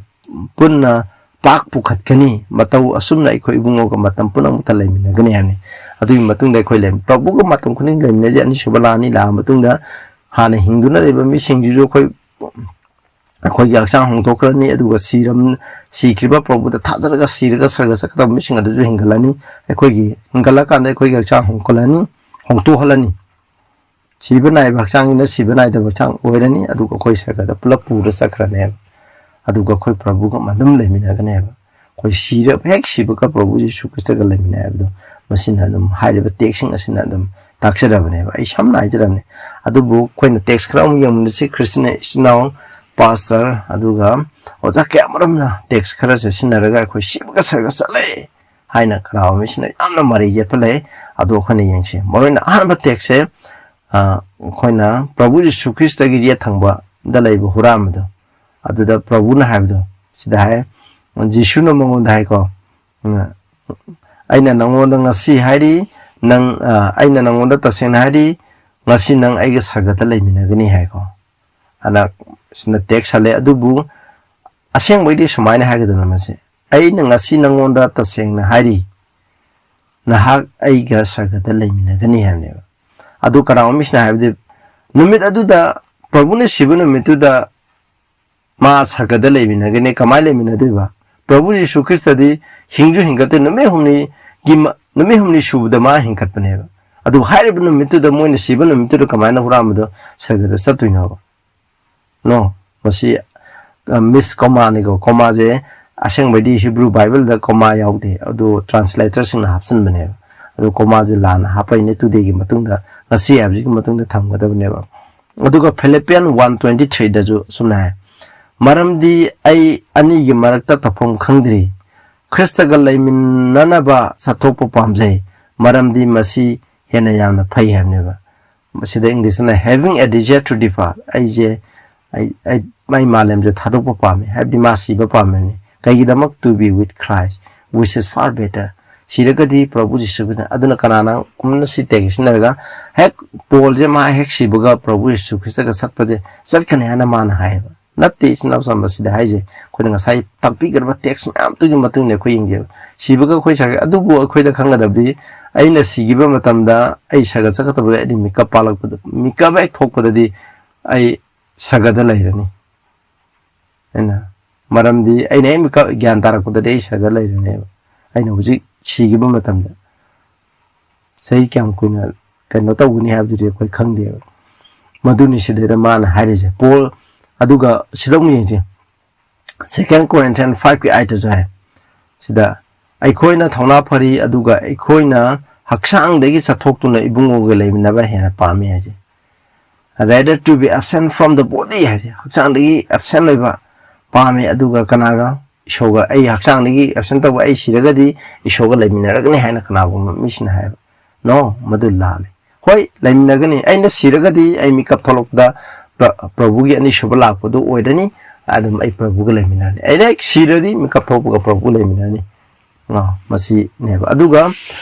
ꯄꯨꯟꯅ ꯄꯥꯛ ꯄꯨꯈꯠꯀꯅꯤ꯫ ꯃꯇꯧ ꯑꯁꯨꯝꯅ ꯑꯩꯈꯣꯏ ꯏꯕꯨꯡꯉꯣꯒ ꯃꯇꯝ ꯄꯨꯝꯅꯃꯛꯇ ꯂꯩꯃꯤꯟꯅꯒꯅꯤ" ꯍꯥꯏꯕꯅꯤ꯫ ꯑꯗꯨꯒꯤ ꯃꯇꯨꯡꯗ ꯑꯩꯈꯣꯏ ꯂꯩ-, ꯄ꯭ꯔꯚꯨꯒ ꯃꯇꯝ ꯈꯨꯗꯤꯡ ꯂꯩꯃꯤꯟꯅꯖꯩ꯫ ꯑꯅꯤꯁꯨꯕ ꯂꯥꯛꯑꯅꯤ, ꯂꯥꯛꯑ ꯃꯇꯨꯡꯗ ꯍꯥꯟꯅ ꯍꯤꯡꯗꯨꯅ ꯂꯩꯕ ꯃꯤꯁꯤꯡꯁꯤꯁꯨ ꯑꯩꯈꯣꯏ ꯑꯩꯈꯣꯏꯒꯤ ꯍꯛꯆꯥꯡ ꯍꯣꯡꯗꯣꯛꯈ꯭ꯔꯅꯤ, ꯑꯗꯨꯒ ꯁꯤꯔꯝ-, ꯁꯤꯈ꯭ꯔꯤꯕ ꯄ꯭ꯔꯚꯨꯗ ꯊꯥꯖꯔꯒ ꯁꯤꯔꯒ ꯁꯔꯒ ꯆꯠꯀꯗꯕ ꯃꯤꯁꯤꯡ ꯑꯗꯨꯁꯨ ꯍꯤꯡꯒꯠꯂꯅꯤ꯫ ꯑꯩꯈꯣꯏꯒꯤ ꯍꯤꯡꯒꯠꯂꯀꯥꯟꯗ ꯑꯩꯈꯣꯏꯒꯤ ꯍꯛꯆꯥꯡ ꯍꯣꯡꯒꯠꯂꯅꯤ, ꯍꯣꯡꯗꯣꯛꯍꯜꯂꯅꯤ꯫ ꯁꯤꯕ ꯅꯥꯏꯕ ꯍꯛꯆꯥꯡꯁꯤꯅ ꯁꯤꯕ ꯅꯥꯏꯗꯕ ꯍꯛꯆꯥꯡ ꯑꯣꯏꯔꯅꯤ, ꯑꯗꯨꯒ ꯑꯩꯈꯣꯏ ꯁꯔꯒꯗ ꯄꯨꯂꯞ ꯄꯨꯔ ꯆꯠꯈ꯭ꯔꯅꯦꯕ꯫ ꯑꯗꯨꯒ ꯑꯩꯈꯣꯏ ꯄ꯭ꯔꯚꯨꯒ ꯑꯗꯨꯝ ꯂꯩꯃꯤꯟꯅꯒꯅꯦꯕ꯫ ꯑꯩꯈꯣꯏ ꯁꯤꯔ-, ꯍꯦꯛ ꯁꯤꯕꯒ ꯄ꯭ꯔꯚꯨ ꯖꯤꯁꯨ ꯈ꯭ꯔꯤꯁꯇꯒ ꯂꯩꯃꯤꯟꯅꯩ ꯍꯥꯏꯕꯗꯣ ꯃꯁꯤꯅ ꯑꯗꯨꯝ, ꯍꯥꯏꯔꯤꯕ ꯇꯦꯛꯁꯁꯤꯡ ꯑꯁꯤꯅ ꯑꯗꯨꯝ ꯇꯥꯛꯆꯔꯕꯅꯦꯕ꯫ ꯑꯩ ꯁꯝꯅ ꯍꯥꯏꯖꯔꯕꯅꯦ꯫ ꯑꯗꯨꯕꯨ ꯑꯩꯈꯣꯏꯅ ꯇꯦꯛꯁ ꯈꯔ ꯑꯃꯨꯛ ꯌꯦꯡꯃꯤꯟꯅꯁꯤ꯫ ꯈ꯭ꯔꯤꯁꯇꯤꯌꯥꯟ ꯏꯆꯤꯟ ꯏꯅꯥꯎ, ꯄꯥꯁꯇꯔ, ꯑꯗꯨꯒ ꯑꯣꯖꯥ ꯀꯌꯥ ꯑꯃꯔꯣꯝꯅ ꯇꯦꯛꯁ ꯈꯔꯁꯦ ꯁꯤꯖꯤꯟꯅꯔꯒ ꯑꯩꯈꯣꯏ ꯁꯤꯕꯒ ꯁꯔꯒ ꯆꯠꯂꯦ ꯍꯥꯏꯅ ꯀꯅꯥꯒꯨꯝꯕ ꯃꯤꯁꯤꯅ ꯌꯥꯝꯅ ꯃꯔꯩ ꯌꯦꯠꯄ ꯂꯩ꯫ ꯑꯗꯣ ꯑꯩꯈꯣꯏꯅ ꯌꯦꯡꯁꯤ꯫ ꯃꯔꯨꯑꯣꯏꯅ ꯑꯍꯥꯟꯕ ꯇꯦꯛꯁꯁꯦ, ꯑ, ꯑꯩꯈꯣꯏꯅ ꯄ꯭ꯔꯚꯨ ꯖꯤꯁꯨ ꯈ꯭ꯔꯤꯁꯇꯒꯤ ꯌꯦꯠ ꯊꯪꯕꯗ ꯂꯩꯕ ꯍꯨꯔꯥꯟꯕꯗꯣ, ꯑꯗꯨꯗ ꯄ꯭ꯔꯚꯨꯅ ꯍꯥꯏꯕꯗꯣ, ꯁꯤꯗ ꯍꯥꯏ, ꯖꯤꯁꯨꯅ ꯃꯉꯣꯟꯗ ꯍꯥꯏꯀꯣ, ꯎꯝ, "ꯑꯩꯅ ꯅꯪꯉꯣꯟꯗ ꯉꯁꯤ ꯍꯥꯏꯔꯤ, ꯅꯪ, ꯑ, ꯑꯩꯅ ꯅꯪꯉꯣꯟꯗ ꯇꯁꯦꯡꯅ ꯍꯥꯏꯔꯤ, ꯉꯁꯤ ꯅꯪ ꯑꯩꯒ ꯁꯔꯒꯗ ꯂꯩꯃꯤꯟꯅꯒꯅꯤ" ꯍꯥꯏꯀꯣ꯫ ꯑꯗ ꯁꯤꯅ ꯇꯦꯛꯁ ꯍꯜꯂꯦ, ꯑꯗꯨꯕꯨ ꯑꯁꯦꯡꯕꯩꯗꯤ ꯁꯨꯃꯥꯏꯅ ꯍꯥꯏꯒꯗꯕꯅꯤ ꯃꯁꯤ, "ꯑꯩꯅ ꯉꯁꯤ ꯅꯪꯉꯣꯟꯗ ꯇꯁꯦꯡꯅ ꯍꯥꯏꯔꯤ, ꯅꯍꯥꯛ ꯑꯩꯒ ꯁꯔꯒꯗ ꯂꯩꯃꯤꯟꯅꯒꯅꯤ" ꯍꯥꯏꯕꯅꯦꯕ꯫ ꯑꯗꯨ ꯀꯅꯥꯒꯨꯝꯕ ꯃꯤꯁꯤꯅ ꯍꯥꯏꯕꯗꯤ, ꯅꯨꯃꯤꯠ ꯑꯗꯨꯗ, ꯄ꯭ꯔꯚꯨꯅ ꯁꯤꯕ ꯅꯨꯃꯤꯠꯇꯨꯗ ꯃꯥ ꯁꯔꯒꯗ ꯂꯩꯃꯤꯟꯅꯒꯅꯤ꯫ ꯀꯃꯥꯏꯅ ꯂꯩꯃꯤꯟꯅꯗꯣꯏꯕ? ꯄ꯭ꯔꯚꯨ ꯌꯤꯁꯨ ꯈ꯭ꯔꯤꯁꯇꯗꯤ ꯍꯤꯡꯁꯨ ꯍꯤꯡꯒꯠꯇꯦ, ꯅꯨꯃꯤꯠ ꯍꯨꯝꯅꯤꯒꯤ ꯃ-, ꯅꯨꯃꯤꯠ ꯍꯨꯝꯅꯤ ꯁꯨꯕꯗ ꯃꯥ ꯍꯤꯡꯒꯠꯄꯅꯦꯕ꯫ ꯑꯗꯨ ꯍꯥꯏꯔꯤꯕ ꯅꯨꯃꯤꯠꯇꯨꯗ, ꯃꯣꯏꯅ ꯁꯤꯕ ꯅꯨꯃꯤꯠꯇꯨꯗ ꯀꯃꯥꯏꯅ ꯍꯨꯔꯥꯟꯕꯗꯣ ꯁꯔꯒꯗ ꯆꯠꯇꯣꯏꯅꯣꯕ? No, ꯃꯁꯤ, ꯑ, ꯃꯤꯁ ꯀꯣꯃꯥꯅꯤꯀꯣ꯫ ꯀꯣꯃꯥꯁꯦ ꯑꯁꯦꯡꯕꯩꯗꯤ ꯍꯤꯕ꯭ꯔꯨ ꯕꯥꯏꯕꯜꯗ ꯀꯣꯃꯥ ꯌꯥꯎꯗꯦ, ꯑꯗꯨ ꯇ꯭ꯔꯥꯟꯁꯂꯦꯇꯔꯁꯤꯡꯅ ꯍꯥꯞꯆꯤꯟꯕꯅꯦꯕ꯫ ꯑꯗꯨ ꯀꯣꯃꯥꯁꯦ ꯂꯥꯟꯅ ꯍꯥꯞꯄꯩꯅꯦ, ꯇꯨꯗꯦꯒꯤ ꯃꯇꯨꯡꯗ, ꯉꯁꯤ ꯍꯥꯏꯕꯁꯤꯒꯤ ꯃꯇꯨꯡꯗ ꯊꯝꯒꯗꯕꯅꯦꯕ꯫ ꯑꯗꯨꯒ ꯐꯤꯂꯤꯞꯄꯤꯌꯟ ꯋꯥꯟ ꯇ꯭ꯋꯦꯟꯇꯤ ꯊ꯭ꯔꯤꯗꯁꯨ ꯁꯨꯝꯅ ꯍꯥꯏ, "ꯃꯔꯝꯗꯤ ꯑꯩ ꯑꯅꯤꯒꯤ ꯃꯔꯛꯇ ꯇꯧꯐꯝ ꯈꯪꯗ꯭ꯔꯤ, ꯈ꯭ꯔꯤꯁꯇꯒ ꯂꯩꯃꯤꯟꯅꯅꯕ ꯆꯠꯊꯣꯛꯄ ꯄꯥꯝꯖꯩ, ꯃꯔꯝꯗꯤ ꯃꯁꯤ ꯍꯦꯟꯅ ꯌꯥꯝꯅ ꯐꯩ" ꯍꯥꯏꯕꯅꯦꯕ꯫ ꯃꯁꯤꯗ ꯏꯪꯂꯤꯁꯇꯅ "having a desire to depart", ꯑꯩꯁꯦ, ꯑꯩ, ꯑꯩ, ꯑꯩ ꯃꯥꯂꯦꯝꯁꯦ ꯊꯥꯗꯣꯛꯄ ꯄꯥꯝꯃꯤ, ꯍꯥꯏꯕꯗꯤ ꯃꯥ ꯁꯤꯕ ꯄꯥꯝꯃꯤꯕꯅꯤ꯫ ꯀꯩꯒꯤꯗꯃꯛ? "To be with Christ, which is far better"꯫ ꯁꯤꯔꯒꯗꯤ ꯄ꯭ꯔꯚꯨ ꯖꯤꯁꯨ ꯈ꯭ꯔꯤꯁꯇ꯫ ꯑꯗꯨꯅ ꯀꯅꯥꯅ ꯀꯨꯝꯅ ꯁꯤ ꯇꯦꯛꯁ ꯁꯤꯖꯤꯟꯅꯔꯒ, ꯍꯦꯛ ꯄꯣꯜꯁꯦ ꯃꯥ ꯍꯦꯛ ꯁꯤꯕꯒ ꯄ꯭ꯔꯚꯨ ꯖꯤꯁꯨ ꯈ꯭ꯔꯤꯁꯇꯒ ꯆꯠꯄꯁꯦ, ꯆꯠꯀꯅꯤ ꯍꯥꯏꯅ ꯃꯥꯅ ꯍꯥꯏꯌꯦꯕ? ꯅꯠꯇꯦ, ꯏꯆꯤꯟ ꯏꯅꯥꯎ ꯆꯥꯝꯕ, ꯁꯤꯗ ꯍꯥꯏꯁꯦ ꯑꯩꯈꯣꯏꯅ ꯉꯁꯥꯏ ꯇꯥꯛꯄꯤꯈ꯭ꯔꯕ ꯇꯦꯛꯁ ꯃꯌꯥꯝꯗꯨꯒꯤ ꯃꯇꯨꯡ ꯏꯟꯅ ꯑꯩꯈꯣꯏ ꯌꯦꯡꯖꯦꯕ꯫ ꯁꯤꯕꯒ ꯑꯩꯈꯣꯏ ꯁꯔꯒ-, ꯑꯗꯨꯕꯨ ꯑꯩꯈꯣꯏꯗ ꯈꯪꯒꯗꯕꯗꯤ, ꯑꯩꯅ ꯁꯤꯈꯤꯕ ꯃꯇꯝꯗ ꯑꯩ ꯁꯔꯒ ꯆꯠꯀꯗꯕꯗ ꯑꯩꯗꯤ ꯃꯤꯀꯞ ꯄꯥꯜꯂꯛꯄꯗ, ꯃꯤꯀꯞ ꯍꯦꯛ ꯊꯣꯛꯄꯗꯗꯤ ꯑꯩ ꯁꯔꯒꯗ ꯂꯩꯔꯅꯤ꯫ ꯑꯩꯅ, ꯃꯔꯝꯗꯤ ꯑꯩꯅ ꯍꯦꯛ ꯃꯤꯀꯞ ꯒ꯭ꯌꯥꯟ ꯇꯥꯔꯛꯄꯗꯗꯤ ꯑꯩ ꯁꯤꯗ ꯂꯩꯔꯅꯦꯕ꯫ ꯑꯩꯅ ꯍꯧꯖꯤꯛ ꯁꯤꯈꯤꯕ ꯃꯇꯝꯗ ꯆꯍꯤ ꯀꯌꯥꯝ ꯀꯨꯏꯅ ꯀꯩꯅꯣ ꯇꯧꯒꯅꯤ ꯍꯥꯏꯕꯗꯨꯗꯤ ꯑꯩꯈꯣꯏ ꯈꯪꯗꯦꯕ꯫ ꯃꯗꯨꯅꯤ ꯁꯤꯗꯩꯗ ꯃꯥꯅ ꯍꯥꯏꯔꯤꯁꯦ꯫ ꯄꯣꯜ, ꯑꯗꯨꯒ ꯁꯤꯗ ꯑꯃꯨꯛ ꯌꯦꯡꯁꯦ꯫ Second Corinthians five ꯀꯤ eight ꯇꯁꯨ ꯍꯥꯏ꯫ ꯁꯤꯗ ꯑꯩꯈꯣꯏꯅ ꯊꯧꯅꯥ ꯐꯔꯤ, ꯑꯗꯨꯒ ꯑꯩꯈꯣꯏꯅ ꯍꯛꯆꯥꯡꯗꯒꯤ ꯆꯠꯊꯣꯛꯇꯨꯅ ꯏꯕꯨꯡꯉꯣꯒ ꯂꯩꯃꯤꯟꯅꯕ ꯍꯦꯟꯅ ꯄꯥꯝꯃꯤ ꯍꯥꯏꯁꯦ꯫ Rather to be absent from the body ꯍꯥꯏꯁꯦ, ꯍꯛꯆꯥꯡꯗꯒꯤ absent ꯑꯣꯏꯕ ꯄꯥꯝꯃꯦ, ꯑꯗꯨꯒ ꯀꯅꯥꯒ? ꯏꯁꯣꯔꯒ꯫ ꯑꯩ ꯍꯛꯆꯥꯡꯗꯒꯤ absent ꯇꯧꯕ, ꯑꯩ ꯁꯤꯔꯒꯗꯤ ꯏꯁꯣꯔꯒ ꯂꯩꯃꯤꯟꯅꯔꯒꯅꯤ ꯍꯥꯏꯅ ꯀꯅꯥꯒꯨꯝꯕ ꯃꯤꯁꯤꯅ ꯍꯥꯏꯕ꯫ No, ꯃꯗꯨ ꯂꯥꯜꯂꯤ꯫ ꯍꯣꯏ, ꯂꯩꯃꯤꯟꯅꯒꯅꯤ꯫ ꯑꯩꯅ ꯁꯤꯔꯒꯗꯤ ꯑꯩ ꯃꯤꯀꯞ ꯊꯣꯛꯂꯛꯄꯗ ꯄ꯭ꯔ-, ꯄ꯭ꯔꯚꯨꯒꯤ ꯑꯅꯤꯁꯨꯕ ꯂꯥꯛꯄꯗꯨ ꯑꯣꯏꯔꯅꯤ꯫ ꯑꯗꯨꯝ ꯑꯩ ꯄ꯭ꯔꯚꯨꯒ ꯂꯩꯃꯤꯟꯅꯔꯅꯤ꯫ ꯑꯩꯅ ꯍꯦꯛ ꯁꯤꯔꯗꯤ ꯃꯤꯀꯞ ꯊꯣꯛꯄꯒ ꯄ꯭ꯔꯚꯨ ꯂꯩꯃꯤꯟꯅꯔꯅꯤ꯫ ꯑ, ꯃꯁꯤꯅꯦꯕ꯫ ꯑꯗꯨꯒ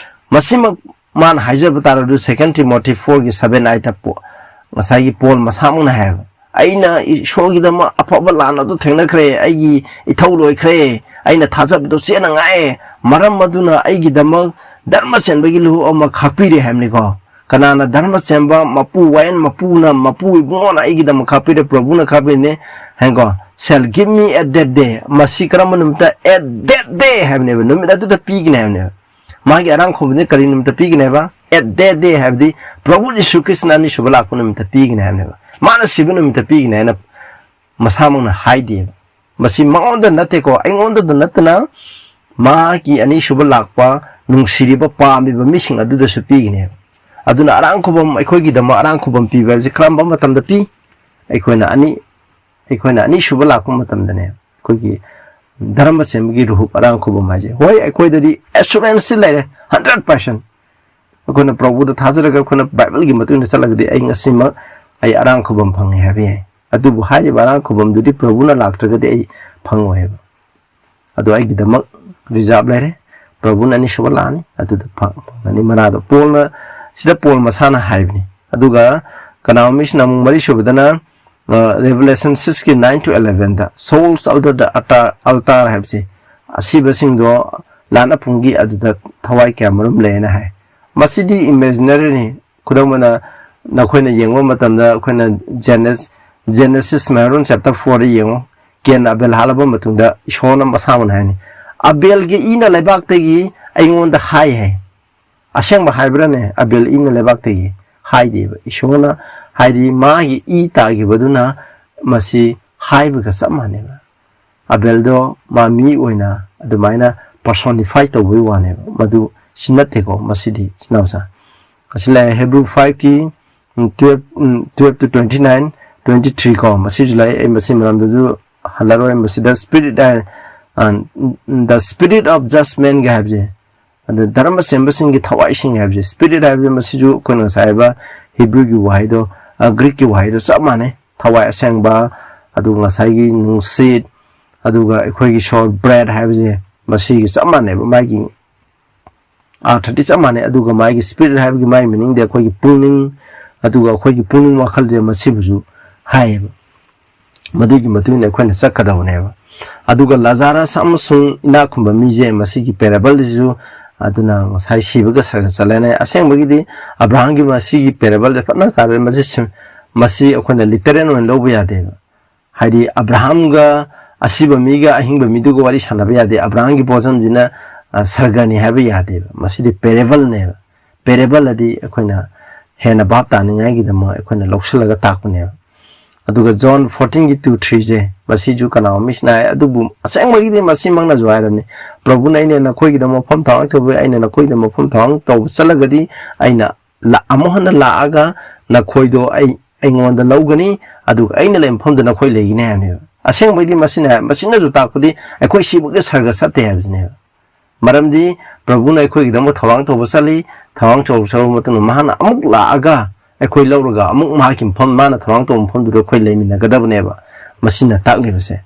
ꯃꯁꯤꯃꯛ ꯃꯥꯅ ꯍꯥꯏꯖꯕ ꯇꯥꯔꯕꯁꯨ, Second Timothy four ꯒꯤ seven eight ꯇ ꯄꯣ-, ꯉꯁꯥꯏꯒꯤ ꯄꯣꯜ ꯃꯁꯥꯃꯛꯅ ꯍꯥꯏꯌꯦꯕ, "ꯑꯩꯅ ꯏꯁꯣꯔꯒꯤꯗꯃꯛ ꯑꯐꯕ ꯂꯥꯟ ꯑꯗꯨ ꯊꯦꯡꯅꯈ꯭ꯔꯦ, ꯑꯩꯒꯤ ꯏꯊꯧ ꯂꯣꯏꯈ꯭ꯔꯦ, ꯑꯩꯅ ꯊꯥꯖꯕꯗꯨ ꯆꯦꯠꯅ ꯉꯥꯛꯑꯦ, ꯃꯔꯝ ꯑꯗꯨꯅ ꯑꯩꯒꯤꯗꯃꯛ ꯙꯔꯃ ꯆꯦꯟꯕꯒꯤ ꯂꯨꯍꯨꯞ ꯑꯃ ꯈꯥꯛꯄꯤꯔꯦ" ꯍꯥꯏꯕꯅꯤꯀꯣ꯫ ꯀꯅꯥꯅ ꯙꯔꯃ ꯆꯦꯟꯕ ꯃꯄꯨ, ꯋꯥꯌꯦꯜ ꯃꯄꯨꯅ, ꯃꯄꯨ ꯏꯕꯨꯡꯉꯣꯅ ꯑꯩꯒꯤꯗꯃꯛ ꯈꯥꯛꯄꯤꯔꯦ, ꯄ꯭ꯔꯚꯨꯅ ꯈꯥꯛꯄꯤꯔꯤꯅꯦ ꯍꯥꯏꯀꯣ꯫ "Shall give me at that day." ꯃꯁꯤ ꯀꯔꯝꯕ ꯅꯨꯃꯤꯠꯇ? At that day ꯍꯥꯏꯕꯅꯦꯕ, ꯅꯨꯃꯤꯠ ꯑꯗꯨꯗ ꯄꯤꯒꯅꯤ ꯍꯥꯏꯕꯅꯦꯕ꯫ ꯃꯥꯒꯤ ꯑꯔꯥꯡ ꯈꯨꯕꯝꯁꯦ ꯀꯔꯤ ꯅꯨꯃꯤꯠꯇ ꯄꯤꯒꯅꯤ ꯍꯥꯏꯕ? At that day ꯍꯥꯏꯕꯗꯤ ꯄ꯭ꯔꯚꯨ ꯖꯤꯁꯨ ꯈ꯭ꯔꯤꯁꯇꯅ ꯑꯅꯤꯁꯨꯕ ꯂꯥꯛꯄ ꯅꯨꯃꯤꯠꯇ ꯄꯤꯒꯅꯤ ꯍꯥꯏꯕꯅꯦꯕ꯫ ꯃꯥꯅ ꯁꯤꯕ ꯅꯨꯃꯤꯠꯇ ꯄꯤꯒꯅꯤ ꯍꯥꯏꯅ ꯃꯁꯥꯃꯛꯅ ꯍꯥꯏꯗꯦꯕ꯫ ꯃꯁꯤ ꯃꯉꯣꯟꯗ ꯅꯠꯇꯦꯀꯣ, ꯑꯩꯉꯣꯟꯗꯗ ꯅꯠꯇꯅ ꯃꯥꯒꯤ ꯑꯅꯤꯁꯨꯕ ꯂꯥꯛꯄ ꯅꯨꯡꯁꯤꯔꯤꯕ ꯄꯥꯝꯃꯤꯕ ꯃꯤꯁꯤꯡ ꯑꯗꯨꯗꯁꯨ ꯄꯤꯒꯅꯦꯕ꯫ ꯑꯗꯨꯅ ꯑꯔꯥꯡ ꯈꯨꯕꯝ, ꯑꯩꯈꯣꯏꯒꯤꯗꯃꯛ ꯑꯔꯥꯡ ꯈꯨꯕꯝ ꯄꯤꯕ ꯍꯥꯏꯕꯁꯤ ꯀꯔꯝꯕ ꯃꯇꯝꯗ ꯄꯤ? ꯑꯩꯈꯣꯏꯅ ꯑꯅꯤ, ꯑꯩꯈꯣꯏꯅ ꯑꯅꯤꯁꯨꯕ ꯂꯥꯛꯄ ꯃꯇꯝꯗꯅꯦ꯫ ꯑꯩꯈꯣꯏꯒꯤ ꯙꯔꯃ ꯆꯦꯟꯕꯒꯤ ꯔꯨꯍꯨꯞ, ꯑꯔꯥꯡ ꯈꯨꯕꯝ ꯍꯥꯏꯁꯦ꯫ ꯍꯣꯏ, ꯑꯩꯈꯣꯏꯗꯗꯤ assurance ꯂꯩꯔꯦ, hundred percent꯫ ꯑꯩꯈꯣꯏꯅ ꯄ꯭ꯔꯚꯨꯗ ꯊꯥꯖꯔꯒ ꯑꯩꯈꯣꯏꯅ ꯕꯥꯏꯕꯜꯒꯤ ꯃꯇꯨꯡ ꯏꯟꯅ ꯆꯠꯂꯒꯗꯤ ꯑꯩ ꯉꯁꯤꯃꯛ ꯑꯩ ꯑꯔꯥꯡ ꯈꯨꯕꯝ ꯐꯪꯉꯦ ꯍꯥꯏꯕ ꯌꯥꯏ꯫ ꯑꯗꯨꯕꯨ ꯍꯥꯏꯔꯤꯕ ꯑꯔꯥꯡ ꯈꯨꯕꯝꯗꯨꯗꯤ ꯄ꯭ꯔꯚꯨꯅ ꯂꯥꯛꯇ꯭ꯔꯒꯗꯤ ꯑꯩ ꯐꯪꯉꯣꯏ ꯍꯥꯏꯕ꯫ ꯑꯗꯣ ꯑꯩꯒꯤꯗꯃꯛ reserve ꯂꯩꯔꯦ꯫ ꯄ꯭ꯔꯚꯨꯅ ꯑꯅꯤꯁꯨꯕ ꯂꯥꯛꯑꯅꯤ, ꯑꯗꯨꯗ ꯐ-, ꯐꯪꯒꯅꯤ ꯃꯅꯥꯗꯣ꯫ ꯄꯣꯜꯅ, ꯁꯤꯗ ꯄꯣꯜ ꯃꯁꯥꯅ ꯍꯥꯏꯕꯅꯤ꯫ ꯑꯗꯨꯒ ꯀꯅꯥꯒꯨꯝꯕ ꯃꯤꯁꯤꯅ ꯑꯃꯨꯛ ꯃꯔꯤꯁꯨꯕꯗꯅ, ꯑ, Revelation six ꯀꯤ nine to eleven the, "Souls under the altar, altar" ꯍꯥꯏꯕꯁꯤ, ꯑꯁꯤꯕꯁꯤꯡꯗꯣ ꯂꯥꯟ ꯑꯄꯨꯝꯒꯤ ꯑꯗꯨꯗ ꯊꯋꯥꯏ ꯀꯌꯥ ꯃꯔꯨꯝ ꯂꯩ ꯍꯥꯏꯅ ꯍꯥꯏ꯫ ꯃꯁꯤꯗꯤ imaginary ꯅꯤ꯫ ꯈꯨꯗꯝ ꯑꯣꯏꯅ, ꯅꯈꯣꯏꯅ ꯌꯦꯡꯕ ꯃꯇꯝꯗ ꯑꯩꯈꯣꯏꯅ Genes-, Genesis ꯃꯍꯔꯣꯟ chapter four ꯗ ꯌꯦꯡꯉꯨ꯫ ꯀꯦꯟꯅ ꯑꯕꯦꯜ ꯍꯥꯠꯂꯕ ꯃꯇꯨꯡꯗ ꯏꯁꯣꯔꯅ ꯃꯁꯥꯃꯛꯅ ꯍꯥꯏꯅꯤ, "ꯑꯕꯦꯜꯒꯤ ꯏꯅ ꯂꯩꯕꯥꯛꯇꯒꯤ ꯑꯩꯉꯣꯟꯗ ꯍꯥꯏ" ꯍꯥꯏ꯫ ꯑꯁꯦꯡꯕ ꯍꯥꯏꯕ꯭ꯔꯥꯅꯦ? ꯑꯕꯦꯜ ꯏꯅ ꯂꯩꯕꯥꯛꯇꯒꯤ ꯍꯥꯏꯗꯦꯕ꯫ ꯏꯁꯣꯔꯅ ꯍꯥꯏꯗꯤ ꯃꯥꯒꯤ ꯏ ꯇꯥꯈꯤꯕꯗꯨꯅ ꯃꯁꯤ ꯍꯥꯏꯕꯒ ꯆꯞ ꯃꯥꯟꯅꯩꯕ꯫ ꯑꯕꯦꯜꯗꯣ ꯃꯥ ꯃꯤ ꯑꯣꯏꯅ ꯑꯗꯨꯃꯥꯏꯅ personify ꯇꯧꯕꯒꯤ ꯋꯥꯅꯦꯕ꯫ ꯃꯗꯨ ꯁꯤ ꯅꯠꯇꯦꯀꯣ, ꯃꯁꯤꯗꯤ ꯏꯆꯤꯟ ꯏꯅꯥꯎꯁꯥ꯫ ꯑꯁꯤ ꯂꯩ Hebrew five ꯀꯤ, ꯎꯝ, twelve, um, twelve to twenty nine, twenty three ꯀꯣ, ꯃꯁꯤꯁꯨ ꯂꯩ꯫ ꯑꯩ ꯃꯁꯤ ꯃꯔꯝꯗꯁꯨ ꯍꯜꯂꯔꯣꯏ꯫ ꯃꯁꯤꯗ spirit ꯍꯥꯏ, ꯑ, the spirit of just man ꯒ ꯍꯥꯏꯕꯁꯦ, ꯑꯗ ꯙꯔꯃ ꯁꯦꯝꯕꯁꯤꯡꯒꯤ ꯊꯋꯥꯏꯁꯤꯡ ꯍꯥꯏꯕꯁꯦ, spirit ꯍꯥꯏꯕꯁꯦ ꯃꯁꯤꯁꯨ ꯑꯩꯈꯣꯏꯅ ꯉꯁꯥꯏ ꯍꯥꯏꯕ Hebrew ꯒꯤ ꯋꯥꯍꯩꯗꯣ, ꯑ, Greek ꯀꯤ ꯋꯥꯍꯩꯗꯣ ꯆꯞ ꯃꯥꯟꯅꯩ꯫ ꯊꯋꯥꯏ ꯑꯁꯦꯡꯕ, ꯑꯗꯨꯒ ꯉꯁꯥꯏꯒꯤ ꯅꯨꯡꯁꯤꯠ, ꯑꯗꯨꯒ ꯑꯩꯈꯣꯏꯒꯤ soul, breath ꯍꯥꯏꯕꯁꯦ ꯃꯁꯤꯒꯤ ꯆꯞ ꯃꯥꯟꯅꯩꯕ, ꯃꯥꯒꯤ ꯑꯥꯔꯊꯗꯤ ꯆꯞ ꯃꯥꯟꯅꯩ꯫ ꯑꯗꯨꯒ ꯃꯥꯒꯤ spirit ꯍꯥꯏꯕꯒꯤ ꯃꯥꯒꯤ meaning ꯗꯤ ꯑꯩꯈꯣꯏꯒꯤ ꯄꯨꯛꯅꯤꯡ, ꯑꯗꯨꯒ ꯑꯩꯈꯣꯏꯒꯤ ꯄꯨꯛꯅꯤꯡ ꯋꯥꯈꯜꯁꯦ ꯃꯁꯤꯕꯨꯁꯨ ꯍꯥꯏꯌꯦꯕ꯫ ꯃꯗꯨꯒꯤ ꯃꯇꯨꯡ ꯏꯟꯅ ꯑꯩꯈꯣꯏꯅ ꯆꯠꯀꯗꯕꯅꯦꯕ꯫ ꯑꯗꯨꯒ ꯂꯥꯖꯥꯔꯁ ꯑꯃꯁꯨꯡ ꯏꯅꯥꯛ ꯈꯨꯟꯕ ꯃꯤꯁꯦ ꯃꯁꯤꯒꯤ parable ꯁꯤꯁꯨ, ꯑꯗꯨꯅ ꯉꯁꯥꯏ ꯁꯤꯕꯒ ꯁꯔꯒ ꯆꯠꯂꯦꯅꯦ꯫ ꯑꯁꯦꯡꯕꯒꯤ ꯑꯕ꯭ꯔꯥꯍꯝꯒꯤ ꯃꯁꯤꯒꯤ parable ꯁꯦ ꯐꯖꯅ ꯇꯥꯔꯦ꯫ ꯃꯁꯤ ꯁꯤ-, ꯃꯁꯤ ꯑꯩꯈꯣꯏꯅ literal ꯑꯣꯏꯅ ꯂꯧꯕ ꯌꯥꯗꯦꯕ꯫ ꯍꯥꯏꯗꯤ ꯑꯕ꯭ꯔꯥꯍꯝꯒ ꯑꯁꯤꯕ ꯃꯤꯒ ꯑꯍꯤꯡꯕ ꯃꯤꯗꯨꯒ ꯋꯥꯔꯤ ꯁꯥꯟꯅꯕ ꯌꯥꯗꯦ꯫ ꯑꯕ꯭ꯔꯥꯍꯝꯒꯤ ꯕꯣꯖꯝꯁꯤꯅ, ꯑ, ꯁꯔꯒꯅꯤ ꯍꯥꯏꯕ ꯌꯥꯗꯦꯕ꯫ ꯃꯁꯤꯗꯤ parable ꯅꯦꯕ꯫ Parable ꯑꯗꯤ ꯑꯩꯈꯣꯏꯅ ꯍꯦꯟꯅ ꯚꯥꯞ ꯇꯥꯅꯤꯡꯉꯥꯏꯒꯤꯗꯃꯛ ꯑꯩꯈꯣꯏꯅ ꯂꯧꯁꯤꯜꯂꯒ ꯇꯥꯛꯄꯅꯦꯕ꯫ ꯑꯗꯨꯒ John fourteen ꯒꯤ two three ꯁꯦ, ꯃꯁꯤꯁꯨ ꯀꯅꯥꯒꯨꯝꯕ ꯃꯤꯁꯤꯅ ꯍꯥꯏ, ꯑꯗꯨꯕꯨ ꯑꯁꯦꯡꯕꯒꯤꯗꯤ ꯃꯁꯤꯃꯛꯅꯁꯨ ꯍꯥꯏꯔꯕꯅꯤ, "ꯄ꯭ꯔꯚꯨꯅ ꯑꯩꯅ ꯅꯈꯣꯏꯒꯤꯗꯃꯛ ꯃꯐꯝ ꯊꯧꯔꯥꯡ ꯇꯧꯕ, ꯑꯩꯅ ꯅꯈꯣꯏꯒꯤꯗꯃꯛ ꯃꯐꯝ ꯊꯧꯔꯥꯡ ꯇꯧꯕ ꯆꯠꯂꯒꯗꯤ ꯑꯩꯅ ꯂꯥ-, ꯑꯃꯨꯛ ꯍꯟꯅ ꯂꯥꯛꯑꯒ ꯅꯈꯣꯏꯗꯣ ꯑꯩ, ꯑꯩꯉꯣꯟꯗ ꯂꯧꯒꯅꯤ, ꯑꯗꯨꯒ ꯑꯩꯅ ꯂꯩꯕ ꯃꯐꯝꯗ ꯅꯈꯣꯏ ꯂꯩꯒꯅꯤ" ꯍꯥꯏꯕꯅꯦꯕ꯫ ꯑꯁꯦꯡꯕꯩꯗꯤ ꯃꯁꯤꯅ, ꯃꯁꯤꯅꯁꯨ ꯇꯥꯛꯄꯗꯤ ꯑꯩꯈꯣꯏ ꯁꯤꯕꯒꯤ ꯁꯔꯒ ꯆꯠꯇꯦ ꯍꯥꯏꯕꯁꯤꯅꯦꯕ꯫ ꯃꯔꯝꯗꯤ ꯄ꯭ꯔꯚꯨꯅ ꯑꯩꯈꯣꯏꯒꯤꯗꯃꯛ ꯊꯧꯔꯥꯡ ꯇꯧꯕ ꯆꯠꯂꯤ, ꯊꯧꯔꯥꯡ ꯇꯧꯔꯕ ꯃꯇꯨꯡꯗ ꯃꯍꯥꯛꯅ ꯑꯃꯨꯛ ꯂꯥꯛꯑꯒ ꯑꯩꯈꯣꯏ ꯂꯧꯔꯒ ꯑꯃꯨꯛ ꯃꯍꯥꯛꯀꯤ ꯃꯐꯝ, ꯃꯥꯅ ꯊꯧꯔꯥꯡ ꯇꯧꯕ ꯃꯐꯝꯗꯨꯗ ꯑꯩꯈꯣꯏ ꯂꯩꯃꯤꯟꯅꯒꯗꯕꯅꯦꯕ꯫ ꯃꯁꯤꯅ ꯇꯥꯛꯂꯤꯕꯁꯦ꯫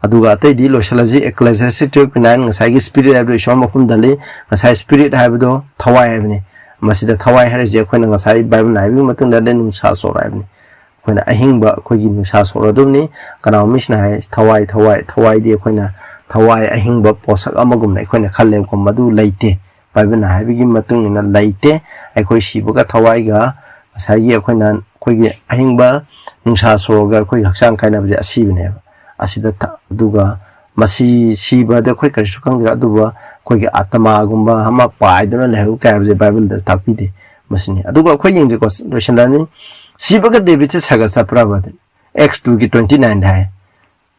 ꯑꯗꯨꯒ ꯑꯇꯩꯗꯤ ꯂꯣꯏꯁꯤꯜꯂꯁꯤ꯫ Ecclesiastes twelve nine, ꯉꯁꯥꯏꯒꯤ spirit ꯍꯥꯏꯕꯗꯣ ꯏꯁꯣꯔ ꯃꯐꯝꯗ ꯂꯩ꯫ ꯉꯁꯥꯏ spirit ꯍꯥꯏꯕꯗꯣ ꯊꯋꯥꯏ ꯍꯥꯏꯕꯅꯤ꯫ ꯃꯁꯤꯗ ꯊꯋꯥꯏ ꯍꯥꯏꯔꯤꯁꯦ ꯑꯩꯈꯣꯏꯅ ꯉꯁꯥꯏ ꯕꯥꯏꯕꯜꯅ ꯍꯥꯏꯕꯒꯤ ꯃꯇꯨꯡꯗ ꯅꯨꯡꯁꯥ ꯁꯣꯔ ꯍꯥꯏꯕꯅꯤ꯫ ꯑꯩꯈꯣꯏꯅ ꯑꯍꯤꯡꯕ ꯑꯩꯈꯣꯏꯒꯤ ꯅꯨꯡꯁꯥ ꯁꯣꯔ ꯑꯗꯨꯝꯅꯤ꯫ ꯀꯅꯥꯒꯨꯝꯕ ꯃꯤꯁꯤꯅ ꯍꯥꯏ, "ꯊꯋꯥꯏ, ꯊꯋꯥꯏ, ꯊꯋꯥꯏꯗꯤ ꯑꯩꯈꯣꯏꯅ ꯊꯋꯥꯏ ꯑꯍꯤꯡꯕ ꯄꯣꯠꯁꯛ ꯑꯃꯒꯨꯝꯅ ꯑꯩꯈꯣꯏꯅ ꯈꯜꯂꯦꯕꯀꯣ", ꯃꯗꯨ ꯂꯩꯇꯦ꯫ ꯕꯥꯏꯕꯜꯅ ꯍꯥꯏꯕꯒꯤ ꯃꯇꯨꯡ ꯏꯟꯅ ꯂꯩꯇꯦ꯫ ꯑꯩꯈꯣꯏ ꯁꯤꯕꯒ ꯊꯋꯥꯏꯒ ꯉꯁꯥꯏꯒꯤ ꯑꯩꯈꯣꯏꯅ, ꯑꯩꯈꯣꯏꯒꯤ ꯑꯍꯤꯡꯕ ꯅꯨꯡꯁꯥ ꯁꯣꯔꯒ ꯑꯩꯈꯣꯏꯒꯤ ꯍꯛꯆꯥꯡ ꯀꯥꯏꯅꯕꯁꯦ ꯑꯁꯤꯕꯅꯦꯕ꯫ ꯑꯁꯤꯗ ꯊ-, ꯑꯗꯨꯒ ꯃꯁꯤ ꯁꯤꯕꯗ ꯑꯩꯈꯣꯏ ꯀꯔꯤꯁꯨ ꯈꯪꯗ꯭ꯔꯦ, ꯑꯗꯨꯕꯨ ꯑꯩꯈꯣꯏꯒꯤ ꯑꯥꯇꯃꯥꯒꯨꯝꯕ ꯑꯃ ꯄꯥꯏꯗꯨꯅ ꯂꯩꯍꯧ ꯀꯥꯏ ꯍꯥꯏꯕꯁꯦ ꯕꯥꯏꯕꯜꯗ ꯇꯥꯛꯄꯤꯗꯦ꯫ ꯃꯁꯤꯅꯤ꯫ ꯑꯗꯨꯒ ꯑꯩꯈꯣꯏ ꯌꯦꯡꯁꯤꯀꯣ, ꯂꯣꯏꯁꯤꯜꯂꯅꯤ꯫ ꯁꯤꯕꯒ ꯗꯦꯕꯤꯠꯁꯦ ꯁꯔꯒ ꯆꯠꯄ꯭ꯔꯕ? Acts two ꯒꯤ twenty nine ꯗ ꯍꯥꯏ꯫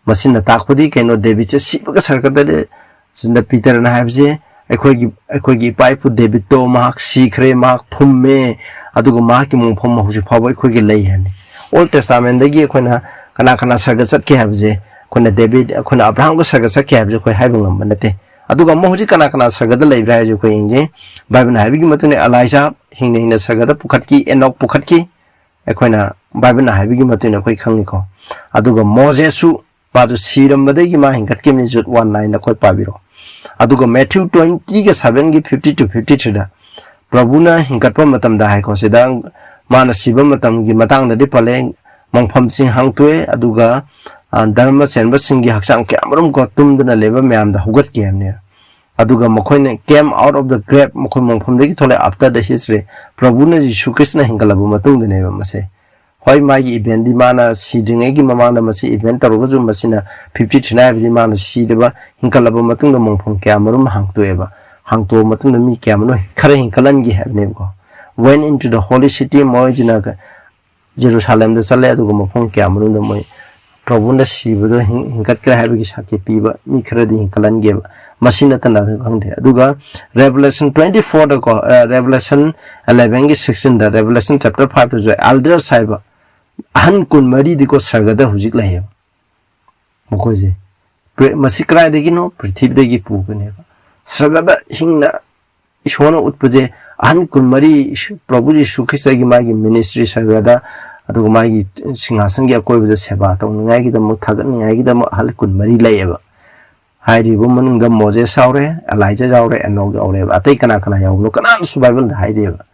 ꯃꯁꯤꯅ ꯇꯥꯛꯄꯗꯤ ꯀꯩꯅꯣ? ꯗꯦꯕꯤꯠꯁꯦ ꯁꯤꯕꯒ ꯁꯔꯒꯗ ꯂꯩ-, ꯁꯤꯗ ꯄꯤꯇꯔꯅ ꯍꯥꯏꯕꯁꯦ, ꯑꯩꯈꯣꯏꯒꯤ, ꯑꯩꯈꯣꯏꯒꯤ ꯏꯄꯥ ꯏꯄꯨ ꯗꯦꯕꯤꯠꯇꯣ ꯃꯍꯥꯛ ꯁꯤꯈ꯭ꯔꯦ, ꯃꯍꯥꯛ ꯐꯨꯝꯃꯦ, ꯑꯗꯨꯒ ꯃꯍꯥꯛꯀꯤ ꯃꯣꯡꯐꯝ ꯍꯧꯖꯤꯛ ꯐꯥꯎꯕ ꯑꯩꯈꯣꯏꯒꯤ ꯂꯩ ꯍꯥꯏꯅꯤ꯫ Old Testament ꯗꯒꯤ ꯑꯩꯈꯣꯏꯅ ꯀꯅꯥ ꯀꯅꯥ ꯁꯔꯒ ꯆꯠꯀꯦ ꯍꯥꯏꯕꯁꯦ, ꯑꯩꯈꯣꯏꯅ ꯗꯦꯕꯤꯠ, ꯑꯩꯈꯣꯏꯅ ꯑꯕ꯭ꯔꯥꯍꯥꯝꯒ ꯁꯔꯒ ꯆꯠꯀꯦ ꯍꯥꯏꯕꯁꯦ ꯑꯩꯈꯣꯏ ꯍꯥꯏꯕ ꯉꯝꯕ ꯅꯠꯇꯦ꯫ ꯑꯗꯨꯒ ꯑꯃꯨꯛ ꯍꯧꯖꯤꯛ ꯀꯅꯥ ꯀꯅꯥ ꯁꯔꯒꯗ ꯂꯩꯕ꯭ꯔꯥ ꯍꯥꯏꯕꯁꯦ ꯑꯩꯈꯣꯏ ꯌꯦꯡꯖꯩ꯫ ꯕꯥꯏꯕꯜꯅ ꯍꯥꯏꯕꯒꯤ ꯃꯇꯨꯡ ꯏꯟꯅ ꯑꯦꯂꯥꯏꯖꯥ ꯍꯤꯡꯅ ꯍꯤꯡꯅ ꯁꯔꯒꯗ ꯄꯨꯈꯠꯈꯤ, ꯑꯦꯅꯣꯛ ꯄꯨꯈꯠꯈꯤ꯫ ꯑꯩꯈꯣꯏꯅ ꯕꯥꯏꯕꯜꯅ ꯍꯥꯏꯕꯒꯤ ꯃꯇꯨꯡ ꯏꯟꯅ ꯑꯩꯈꯣꯏ ꯈꯪꯉꯤꯀꯣ꯫ ꯑꯗꯨꯒ ꯃꯣꯖꯦꯁꯁꯨ ꯃꯥꯁꯨ ꯁꯤꯔꯝꯕꯗꯒꯤ ꯃꯥ ꯍꯤꯡꯒꯠꯈꯤꯕꯅꯤ, Jude one nine ꯑꯩꯈꯣꯏ ꯄꯥꯕꯤꯔꯣ꯫ ꯑꯗꯨꯒ Matthew twenty ꯒ seven ꯒꯤ fifty to fifty three ꯗ ꯄ꯭ꯔꯚꯨꯅ ꯍꯤꯡꯒꯠꯄ ꯃꯇꯝꯗ ꯍꯥꯏꯀꯣ, ꯁꯤꯗ ꯃꯥꯅ ꯁꯤꯕ ꯃꯇꯝꯒꯤ ꯃꯇꯥꯡꯗꯗꯤ ꯄꯜꯂꯦ, ꯃꯪꯐꯝꯁꯤꯡ ꯍꯥꯡꯇꯣꯛꯑꯦ, ꯑꯗꯨꯒ, ꯑ, ꯙꯔꯃ ꯆꯦꯟꯕꯁꯤꯡꯒꯤ ꯍꯛꯆꯥꯡ ꯀꯌꯥꯃꯔꯨꯝ ꯀꯣ ꯇꯨꯝꯗꯨꯅ ꯂꯩꯕ ꯃꯌꯥꯝꯗ ꯍꯧꯒꯠꯈꯤ ꯍꯥꯏꯕꯅꯦ꯫ ꯑꯗꯨꯒ ꯃꯈꯣꯏꯅ came out of the grave, ꯃꯈꯣꯏ ꯃꯪꯐꯝꯗꯒꯤ ꯊꯣꯛꯂꯛꯑꯦ, after the history, ꯄ꯭ꯔꯚꯨꯅ ꯖꯤꯁꯨ ꯈ꯭ꯔꯤꯁꯅ ꯍꯤꯡꯒꯠꯂꯕ ꯃꯇꯨꯡꯗꯅꯦꯕ ꯃꯁꯦ꯫ ꯍꯣꯏ, ꯃꯥꯒꯤ event ꯗꯤ ꯃꯥꯅ ꯁꯤꯗ꯭ꯔꯤꯉꯩꯒꯤ ꯃꯃꯥꯡꯗ ꯃꯁꯤ event ꯇꯧꯔꯒꯁꯨ, ꯃꯁꯤꯅ fifty three ꯍꯥꯏꯕꯗꯤ ꯃꯥꯅ ꯁꯤꯗꯕ ꯍꯤꯡꯒꯠꯂꯕ ꯃꯇꯨꯡꯗ ꯃꯪꯐꯝ ꯀꯌꯥ ꯃꯔꯨꯝ ꯍꯥꯡꯇꯣꯛꯑꯦꯕ꯫ ꯍꯥꯡꯇꯣꯛꯑ ꯃꯇꯨꯡꯗ ꯃꯤ ꯀꯌꯥ ꯃꯔꯨꯝ ꯈꯔ ꯍꯤꯡꯒꯠꯍꯟꯈꯤ ꯍꯥꯏꯕꯅꯦꯕꯀꯣ꯫ Went into the holy city, ꯃꯣꯏꯁꯤꯅ ꯖꯦꯔꯨꯁꯥꯂꯦꯝꯗ ꯆꯠꯂꯦ, ꯑꯗꯨꯒ ꯃꯐꯝ ꯀꯌꯥ ꯃꯔꯨꯝꯗ ꯃꯣꯏ ꯄ꯭ꯔꯚꯨꯅ ꯁꯤꯕꯗꯣ ꯍꯤꯡ-, ꯍꯤꯡꯒꯠꯈ꯭ꯔꯦ ꯍꯥꯏꯕꯒꯤ ꯁꯥꯈꯤ ꯄꯤꯕ ꯃꯤ ꯈꯔꯗꯤ ꯍꯤꯡꯒꯠꯍꯟꯒꯦꯕ꯫ ꯃꯁꯤ ꯅꯠꯇꯅ ꯑꯗꯨ ꯈꯪꯗꯦ꯫ ꯑꯗꯨꯒ Revelation twenty four ꯗꯀꯣ, ꯑ, Revelation eleven ꯒꯤ sixteen ꯗ, Revelation chapter five ꯇꯁꯨ elders ꯍꯥꯏꯕ ꯑꯍꯟ ꯀꯨꯟꯃꯔꯤꯗꯤꯀꯣ ꯁꯔꯒꯗ ꯍꯧꯖꯤꯛ ꯂꯩꯌꯦꯕ꯫ ꯃꯈꯣꯏꯁꯦ ꯄ꯭ꯔꯤ-, ꯃꯁꯤ ꯀꯗꯥꯏꯗꯒꯤꯅꯣ? ꯄ꯭ꯔꯤꯊꯤꯕꯤꯗꯒꯤ ꯄꯨꯕꯅꯦꯕ꯫ ꯁꯔꯒꯗ ꯍꯤꯡꯅ ꯏꯁꯣꯔꯅ ꯎꯠꯄꯁꯦ, ꯑꯍꯟ ꯀꯨꯟꯃꯔꯤ ꯏꯁ-, ꯄ꯭ꯔꯚꯨ ꯖꯤꯁꯨ ꯈ꯭ꯔꯤꯁꯇꯒꯤ ꯃꯥꯒꯤ ministry ꯁꯔꯒꯗ, ꯑꯗꯨꯒ ꯃꯥꯒꯤ ꯁꯤꯡꯍꯥꯁꯟꯒꯤ ꯑꯀꯣꯏꯕꯗ ꯁꯦꯕꯥ ꯇꯧꯅꯤꯡꯉꯥꯏꯒꯤꯗꯃꯛ, ꯊꯥꯒꯠꯅꯤꯡꯉꯥꯏꯒꯤꯗꯃꯛ ꯑꯍꯜ ꯀꯨꯟꯃꯔꯤ ꯂꯩꯌꯦꯕ꯫ ꯍꯥꯏꯔꯤꯕ ꯃꯅꯨꯡꯗ ꯃꯣꯖꯦꯁ ꯌꯥꯎꯔꯦ, ꯑꯦꯂꯥꯏꯖꯥ ꯌꯥꯎꯔꯦ, ꯑꯦꯅꯣꯛ ꯌꯥꯎꯔꯦꯕ꯫ ꯑꯇꯩ ꯀꯅꯥ ꯀꯅꯥ ꯌꯥꯎꯕꯅꯣ ꯀꯅꯥꯅꯁꯨ ꯕꯥꯏꯕꯜꯗ ꯍꯥꯏꯗꯦꯕ꯫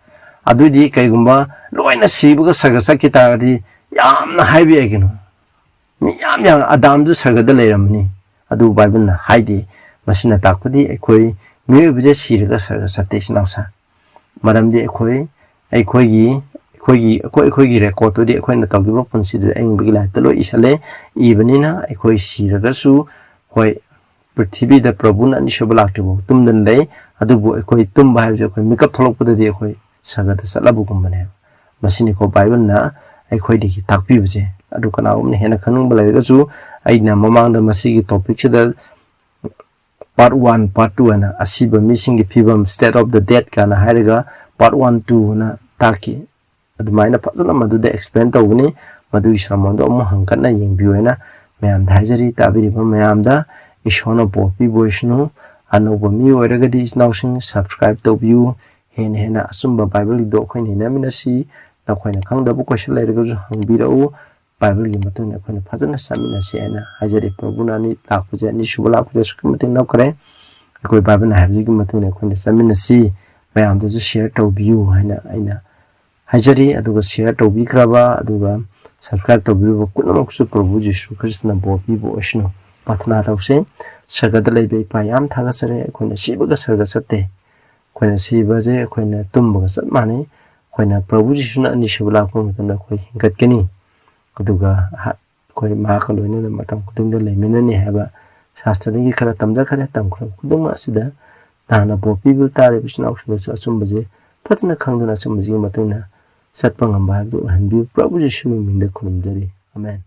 ꯑꯗꯨꯏꯗꯤ ꯀꯩꯒꯨꯝꯕ ꯂꯣꯏꯅ ꯁꯤꯕꯒ ꯁꯔꯒ ꯆꯠꯈꯤ ꯇꯥꯔꯒꯗꯤ ꯌꯥꯝꯅ ꯍꯥꯏꯕ ꯌꯥꯏ ꯀꯩꯅꯣ꯫ ꯃꯤ ꯌꯥꯝ ꯌꯥꯝ ꯑꯗꯥꯝꯁꯨ ꯁꯔꯒꯗ ꯂꯩꯔꯝꯃꯅꯤ꯫ ꯑꯗꯨ ꯕꯥꯏꯕꯜꯅ ꯍꯥꯏꯗꯦ꯫ ꯃꯁꯤꯅ ꯇꯥꯛꯄꯗꯤ ꯑꯩꯈꯣꯏ ꯃꯤꯑꯣꯏꯕꯁꯦ ꯁꯤꯔꯒ ꯁꯔꯒ ꯆꯠꯇꯦ, ꯏꯆꯤꯟ ꯏꯅꯥꯎꯁꯥ꯫ ꯃꯔꯝꯗꯤ ꯑꯩꯈꯣꯏ, ꯑꯩꯈꯣꯏꯒꯤ, ꯑꯩꯈꯣꯏꯒꯤ ꯑꯩꯈꯣꯏ ꯑꯩꯈꯣꯏꯒꯤ ꯔꯦꯀꯣꯔꯠꯇꯨꯗꯤ ꯑꯩꯈꯣꯏꯅ ꯇꯧꯈꯤꯕ ꯄꯨꯟꯁꯤꯗꯨꯗꯤ ꯑꯏꯪꯕꯒꯤ ꯂꯥꯏꯔꯤꯛꯇ ꯂꯣꯏ ꯏꯁꯜꯂꯦ꯫ ꯏꯕꯅꯤꯅ ꯑꯩꯈꯣꯏ ꯁꯤꯔꯒꯁꯨ, ꯍꯣꯏ, ꯄ꯭ꯔꯤꯊꯤꯕꯤꯗ ꯄ꯭ꯔꯚꯨꯅ ꯑꯅꯤꯁꯨꯕ ꯂꯥꯛꯇ꯭ꯔꯤꯐꯥꯎ ꯇꯨꯝꯗꯅ ꯂꯩ꯫ ꯑꯗꯨꯕꯨ ꯑꯩꯈꯣꯏ ꯇꯨꯝꯕ ꯍꯥꯏꯕꯁꯦ ꯑꯩꯈꯣꯏ ꯃꯤꯀꯞ ꯊꯣꯛꯂꯛꯄꯗꯗꯤ ꯑꯩꯈꯣꯏ ꯁꯔꯒꯗ ꯆꯠꯂꯕꯒꯨꯝꯕꯅꯦꯕ꯫ ꯃꯁꯤꯅꯤꯀꯣ ꯕꯥꯏꯕꯜꯅ ꯑꯩꯈꯣꯏꯗꯒꯤ ꯇꯥꯛꯄꯤꯕꯁꯦ꯫ ꯑꯗꯨ ꯀꯅꯥꯒꯨꯝꯕꯅ ꯍꯦꯟꯅ ꯈꯪꯅꯤꯡꯕ ꯂꯩꯔꯒꯁꯨ, ꯑꯩꯅ ꯃꯃꯥꯡꯗ ꯃꯁꯤꯒꯤ ꯇꯣꯄꯤꯛꯁꯤꯗ ꯄꯥꯔꯠ ꯋꯥꯟ, ꯄꯥꯔꯠ ꯇꯨ ꯍꯥꯏꯅ ꯑꯁꯤꯕ ꯃꯤꯁꯤꯡꯒꯤ ꯐꯤꯕꯝ, state of the dead ꯀꯥꯏꯅ ꯍꯥꯏꯔꯒ ꯄꯥꯔꯠ ꯋꯥꯟ, ꯇꯨ ꯍꯥꯏꯅ ꯇꯥꯛꯈꯤ꯫ ꯑꯗꯨꯃꯥꯏꯅ ꯐꯖꯅ ꯃꯗꯨꯗ ꯑꯦꯛꯁꯄ꯭ꯂꯦꯟ ꯇꯧꯕꯅꯤ꯫ ꯃꯗꯨꯒꯤ ꯁꯔꯃꯣꯟꯗꯣ ꯑꯃꯨꯛ ꯍꯪꯀꯠꯅ ꯌꯦꯡꯕꯤꯌꯨ ꯍꯥꯏꯅ ꯃꯌꯥꯝꯗ ꯍꯥꯏꯖꯔꯤ꯫ ꯇꯥꯕꯤꯔꯤꯕ ꯃꯌꯥꯝꯗ ꯏꯁꯣꯔꯅ ꯕꯣꯔ ꯄꯤꯕ ꯑꯣꯏꯁꯅꯨ꯫ ꯑꯅꯧꯕ ꯃꯤ ꯑꯣꯏꯔꯒꯗꯤ ꯏꯆꯤꯟ ꯏꯅꯥꯎꯁꯤꯡ subscribe ꯇꯧꯕꯤꯌꯨ꯫ ꯍꯦꯟꯅ ꯍꯦꯟꯅ ꯑꯆꯨꯝꯕ ꯕꯥꯏꯕꯜꯒꯤꯗꯣ ꯑꯩꯈꯣꯏ ꯅꯩꯅꯃꯤꯟꯅꯁꯤ꯫ ꯅꯈꯣꯏꯅ ꯈꯪꯗꯕ ꯀꯣꯏꯁꯟ ꯂꯩꯔꯒꯁꯨ ꯍꯪꯕꯤꯔꯛꯎ꯫ ꯕꯥꯏꯕꯜꯒꯤ ꯃꯇꯨꯡ ꯏꯟꯅ ꯑꯩꯈꯣꯏꯅ ꯐꯖꯅ ꯆꯠꯃꯤꯟꯅꯁꯤ ꯍꯥꯏꯅ ꯍꯥꯏꯖꯔꯤ꯫ ꯄ꯭ꯔꯚꯨꯅ ꯑꯅꯤ ꯂꯥꯛꯄꯁꯦ, ꯑꯅꯤꯁꯨꯕ ꯂꯥꯛꯄꯁꯦ ꯑꯁꯨꯛꯀꯤ ꯃꯇꯤꯛ ꯅꯛꯈ꯭ꯔꯦ꯫ ꯑꯩꯈꯣꯏ ꯕꯥꯏꯕꯜꯅ ꯍꯥꯏꯕꯁꯤꯒꯤ ꯃꯇꯨꯡ ꯏꯟꯅ ꯑꯩꯈꯣꯏꯅ ꯆꯠꯃꯤꯟꯅꯁꯤ꯫ ꯃꯌꯥꯝꯗꯁꯨ ꯁꯤꯌꯔ ꯇꯧꯕꯤꯌꯨ ꯍꯥꯏꯅ ꯑꯩꯅ ꯍꯥꯏꯖꯔꯤ꯫ ꯑꯗꯨꯒ ꯁꯤꯌꯔ ꯇꯧꯕꯤꯈ꯭ꯔꯕ, ꯑꯗꯨꯒ subscribe ꯇꯧꯕꯤꯔꯕ ꯄꯨꯝꯅꯃꯛꯁꯨ ꯄ꯭ꯔꯚꯨ ꯖꯤꯁꯨ ꯈ꯭ꯔꯤꯁꯇꯅ ꯕꯣꯔ ꯄꯤꯕ ꯑꯣꯏꯁꯅꯨ꯫ ꯄ꯭ꯔꯥꯊꯅꯥ ꯇꯧꯁꯦ꯫ ꯁꯔꯒꯗ ꯂꯩꯕ ꯏꯄꯥ, ꯌꯥꯝ ꯊꯥꯒꯠꯆꯔꯤ꯫ ꯑꯩꯈꯣꯏꯅ ꯁꯤꯕꯒ ꯁꯔꯒ ꯆꯠꯇꯦ꯫ ꯑꯩꯈꯣꯏꯅ ꯁꯤꯕꯁꯦ ꯑꯩꯈꯣꯏꯅ ꯇꯨꯝꯕꯒ ꯆꯞ ꯃꯥꯟꯅꯩ꯫ ꯑꯩꯈꯣꯏꯅ ꯄ꯭ꯔꯚꯨ ꯖꯤꯁꯨꯅ ꯑꯅꯤꯁꯨꯕ ꯂꯥꯛꯄ ꯃꯇꯝꯗ ꯑꯩꯈꯣꯏ ꯍꯤꯡꯒꯠꯀꯅꯤ꯫ ꯑꯗꯨꯒ ꯑꯩꯈꯣꯏ ꯃꯍꯥꯛꯀ ꯂꯣꯏꯅꯅ ꯃꯇꯝ ꯈꯨꯗꯤꯡꯗ ꯂꯩꯃꯤꯟꯅꯅꯤ ꯍꯥꯏꯕ ꯁꯥꯁꯇ꯭ꯔꯗꯒꯤ ꯈꯔ ꯇꯝꯖꯈ꯭ꯔꯦ꯫ ꯇꯝꯈ꯭ꯔꯕ ꯈꯨꯗꯤꯡꯃꯛ ꯑꯁꯤꯗ ꯅꯍꯥꯛꯅ ꯕꯣꯔ ꯄꯤꯕ ꯇꯥꯔꯤꯕ ꯏꯆꯤꯟ ꯏꯅꯥꯎꯁꯤꯡꯗꯁꯨ ꯑꯆꯨꯝꯕꯁꯦ ꯐꯖꯅ ꯈꯪꯗꯨꯅ ꯑꯆꯨꯝꯕꯁꯤꯒꯤ ꯃꯇꯨꯡ ꯏꯟꯅ ꯆꯠꯄ ꯉꯝꯕ ꯍꯥꯏꯕꯗꯨ ꯑꯣꯏꯍꯟꯕꯤꯌꯨ꯫ ꯄ꯭ꯔꯚꯨ ꯖꯤꯁꯨꯒꯤ ꯃꯤꯡꯗ ꯈꯨꯔꯨꯝꯖꯔꯤ꯫ ꯑꯃꯦꯟ꯫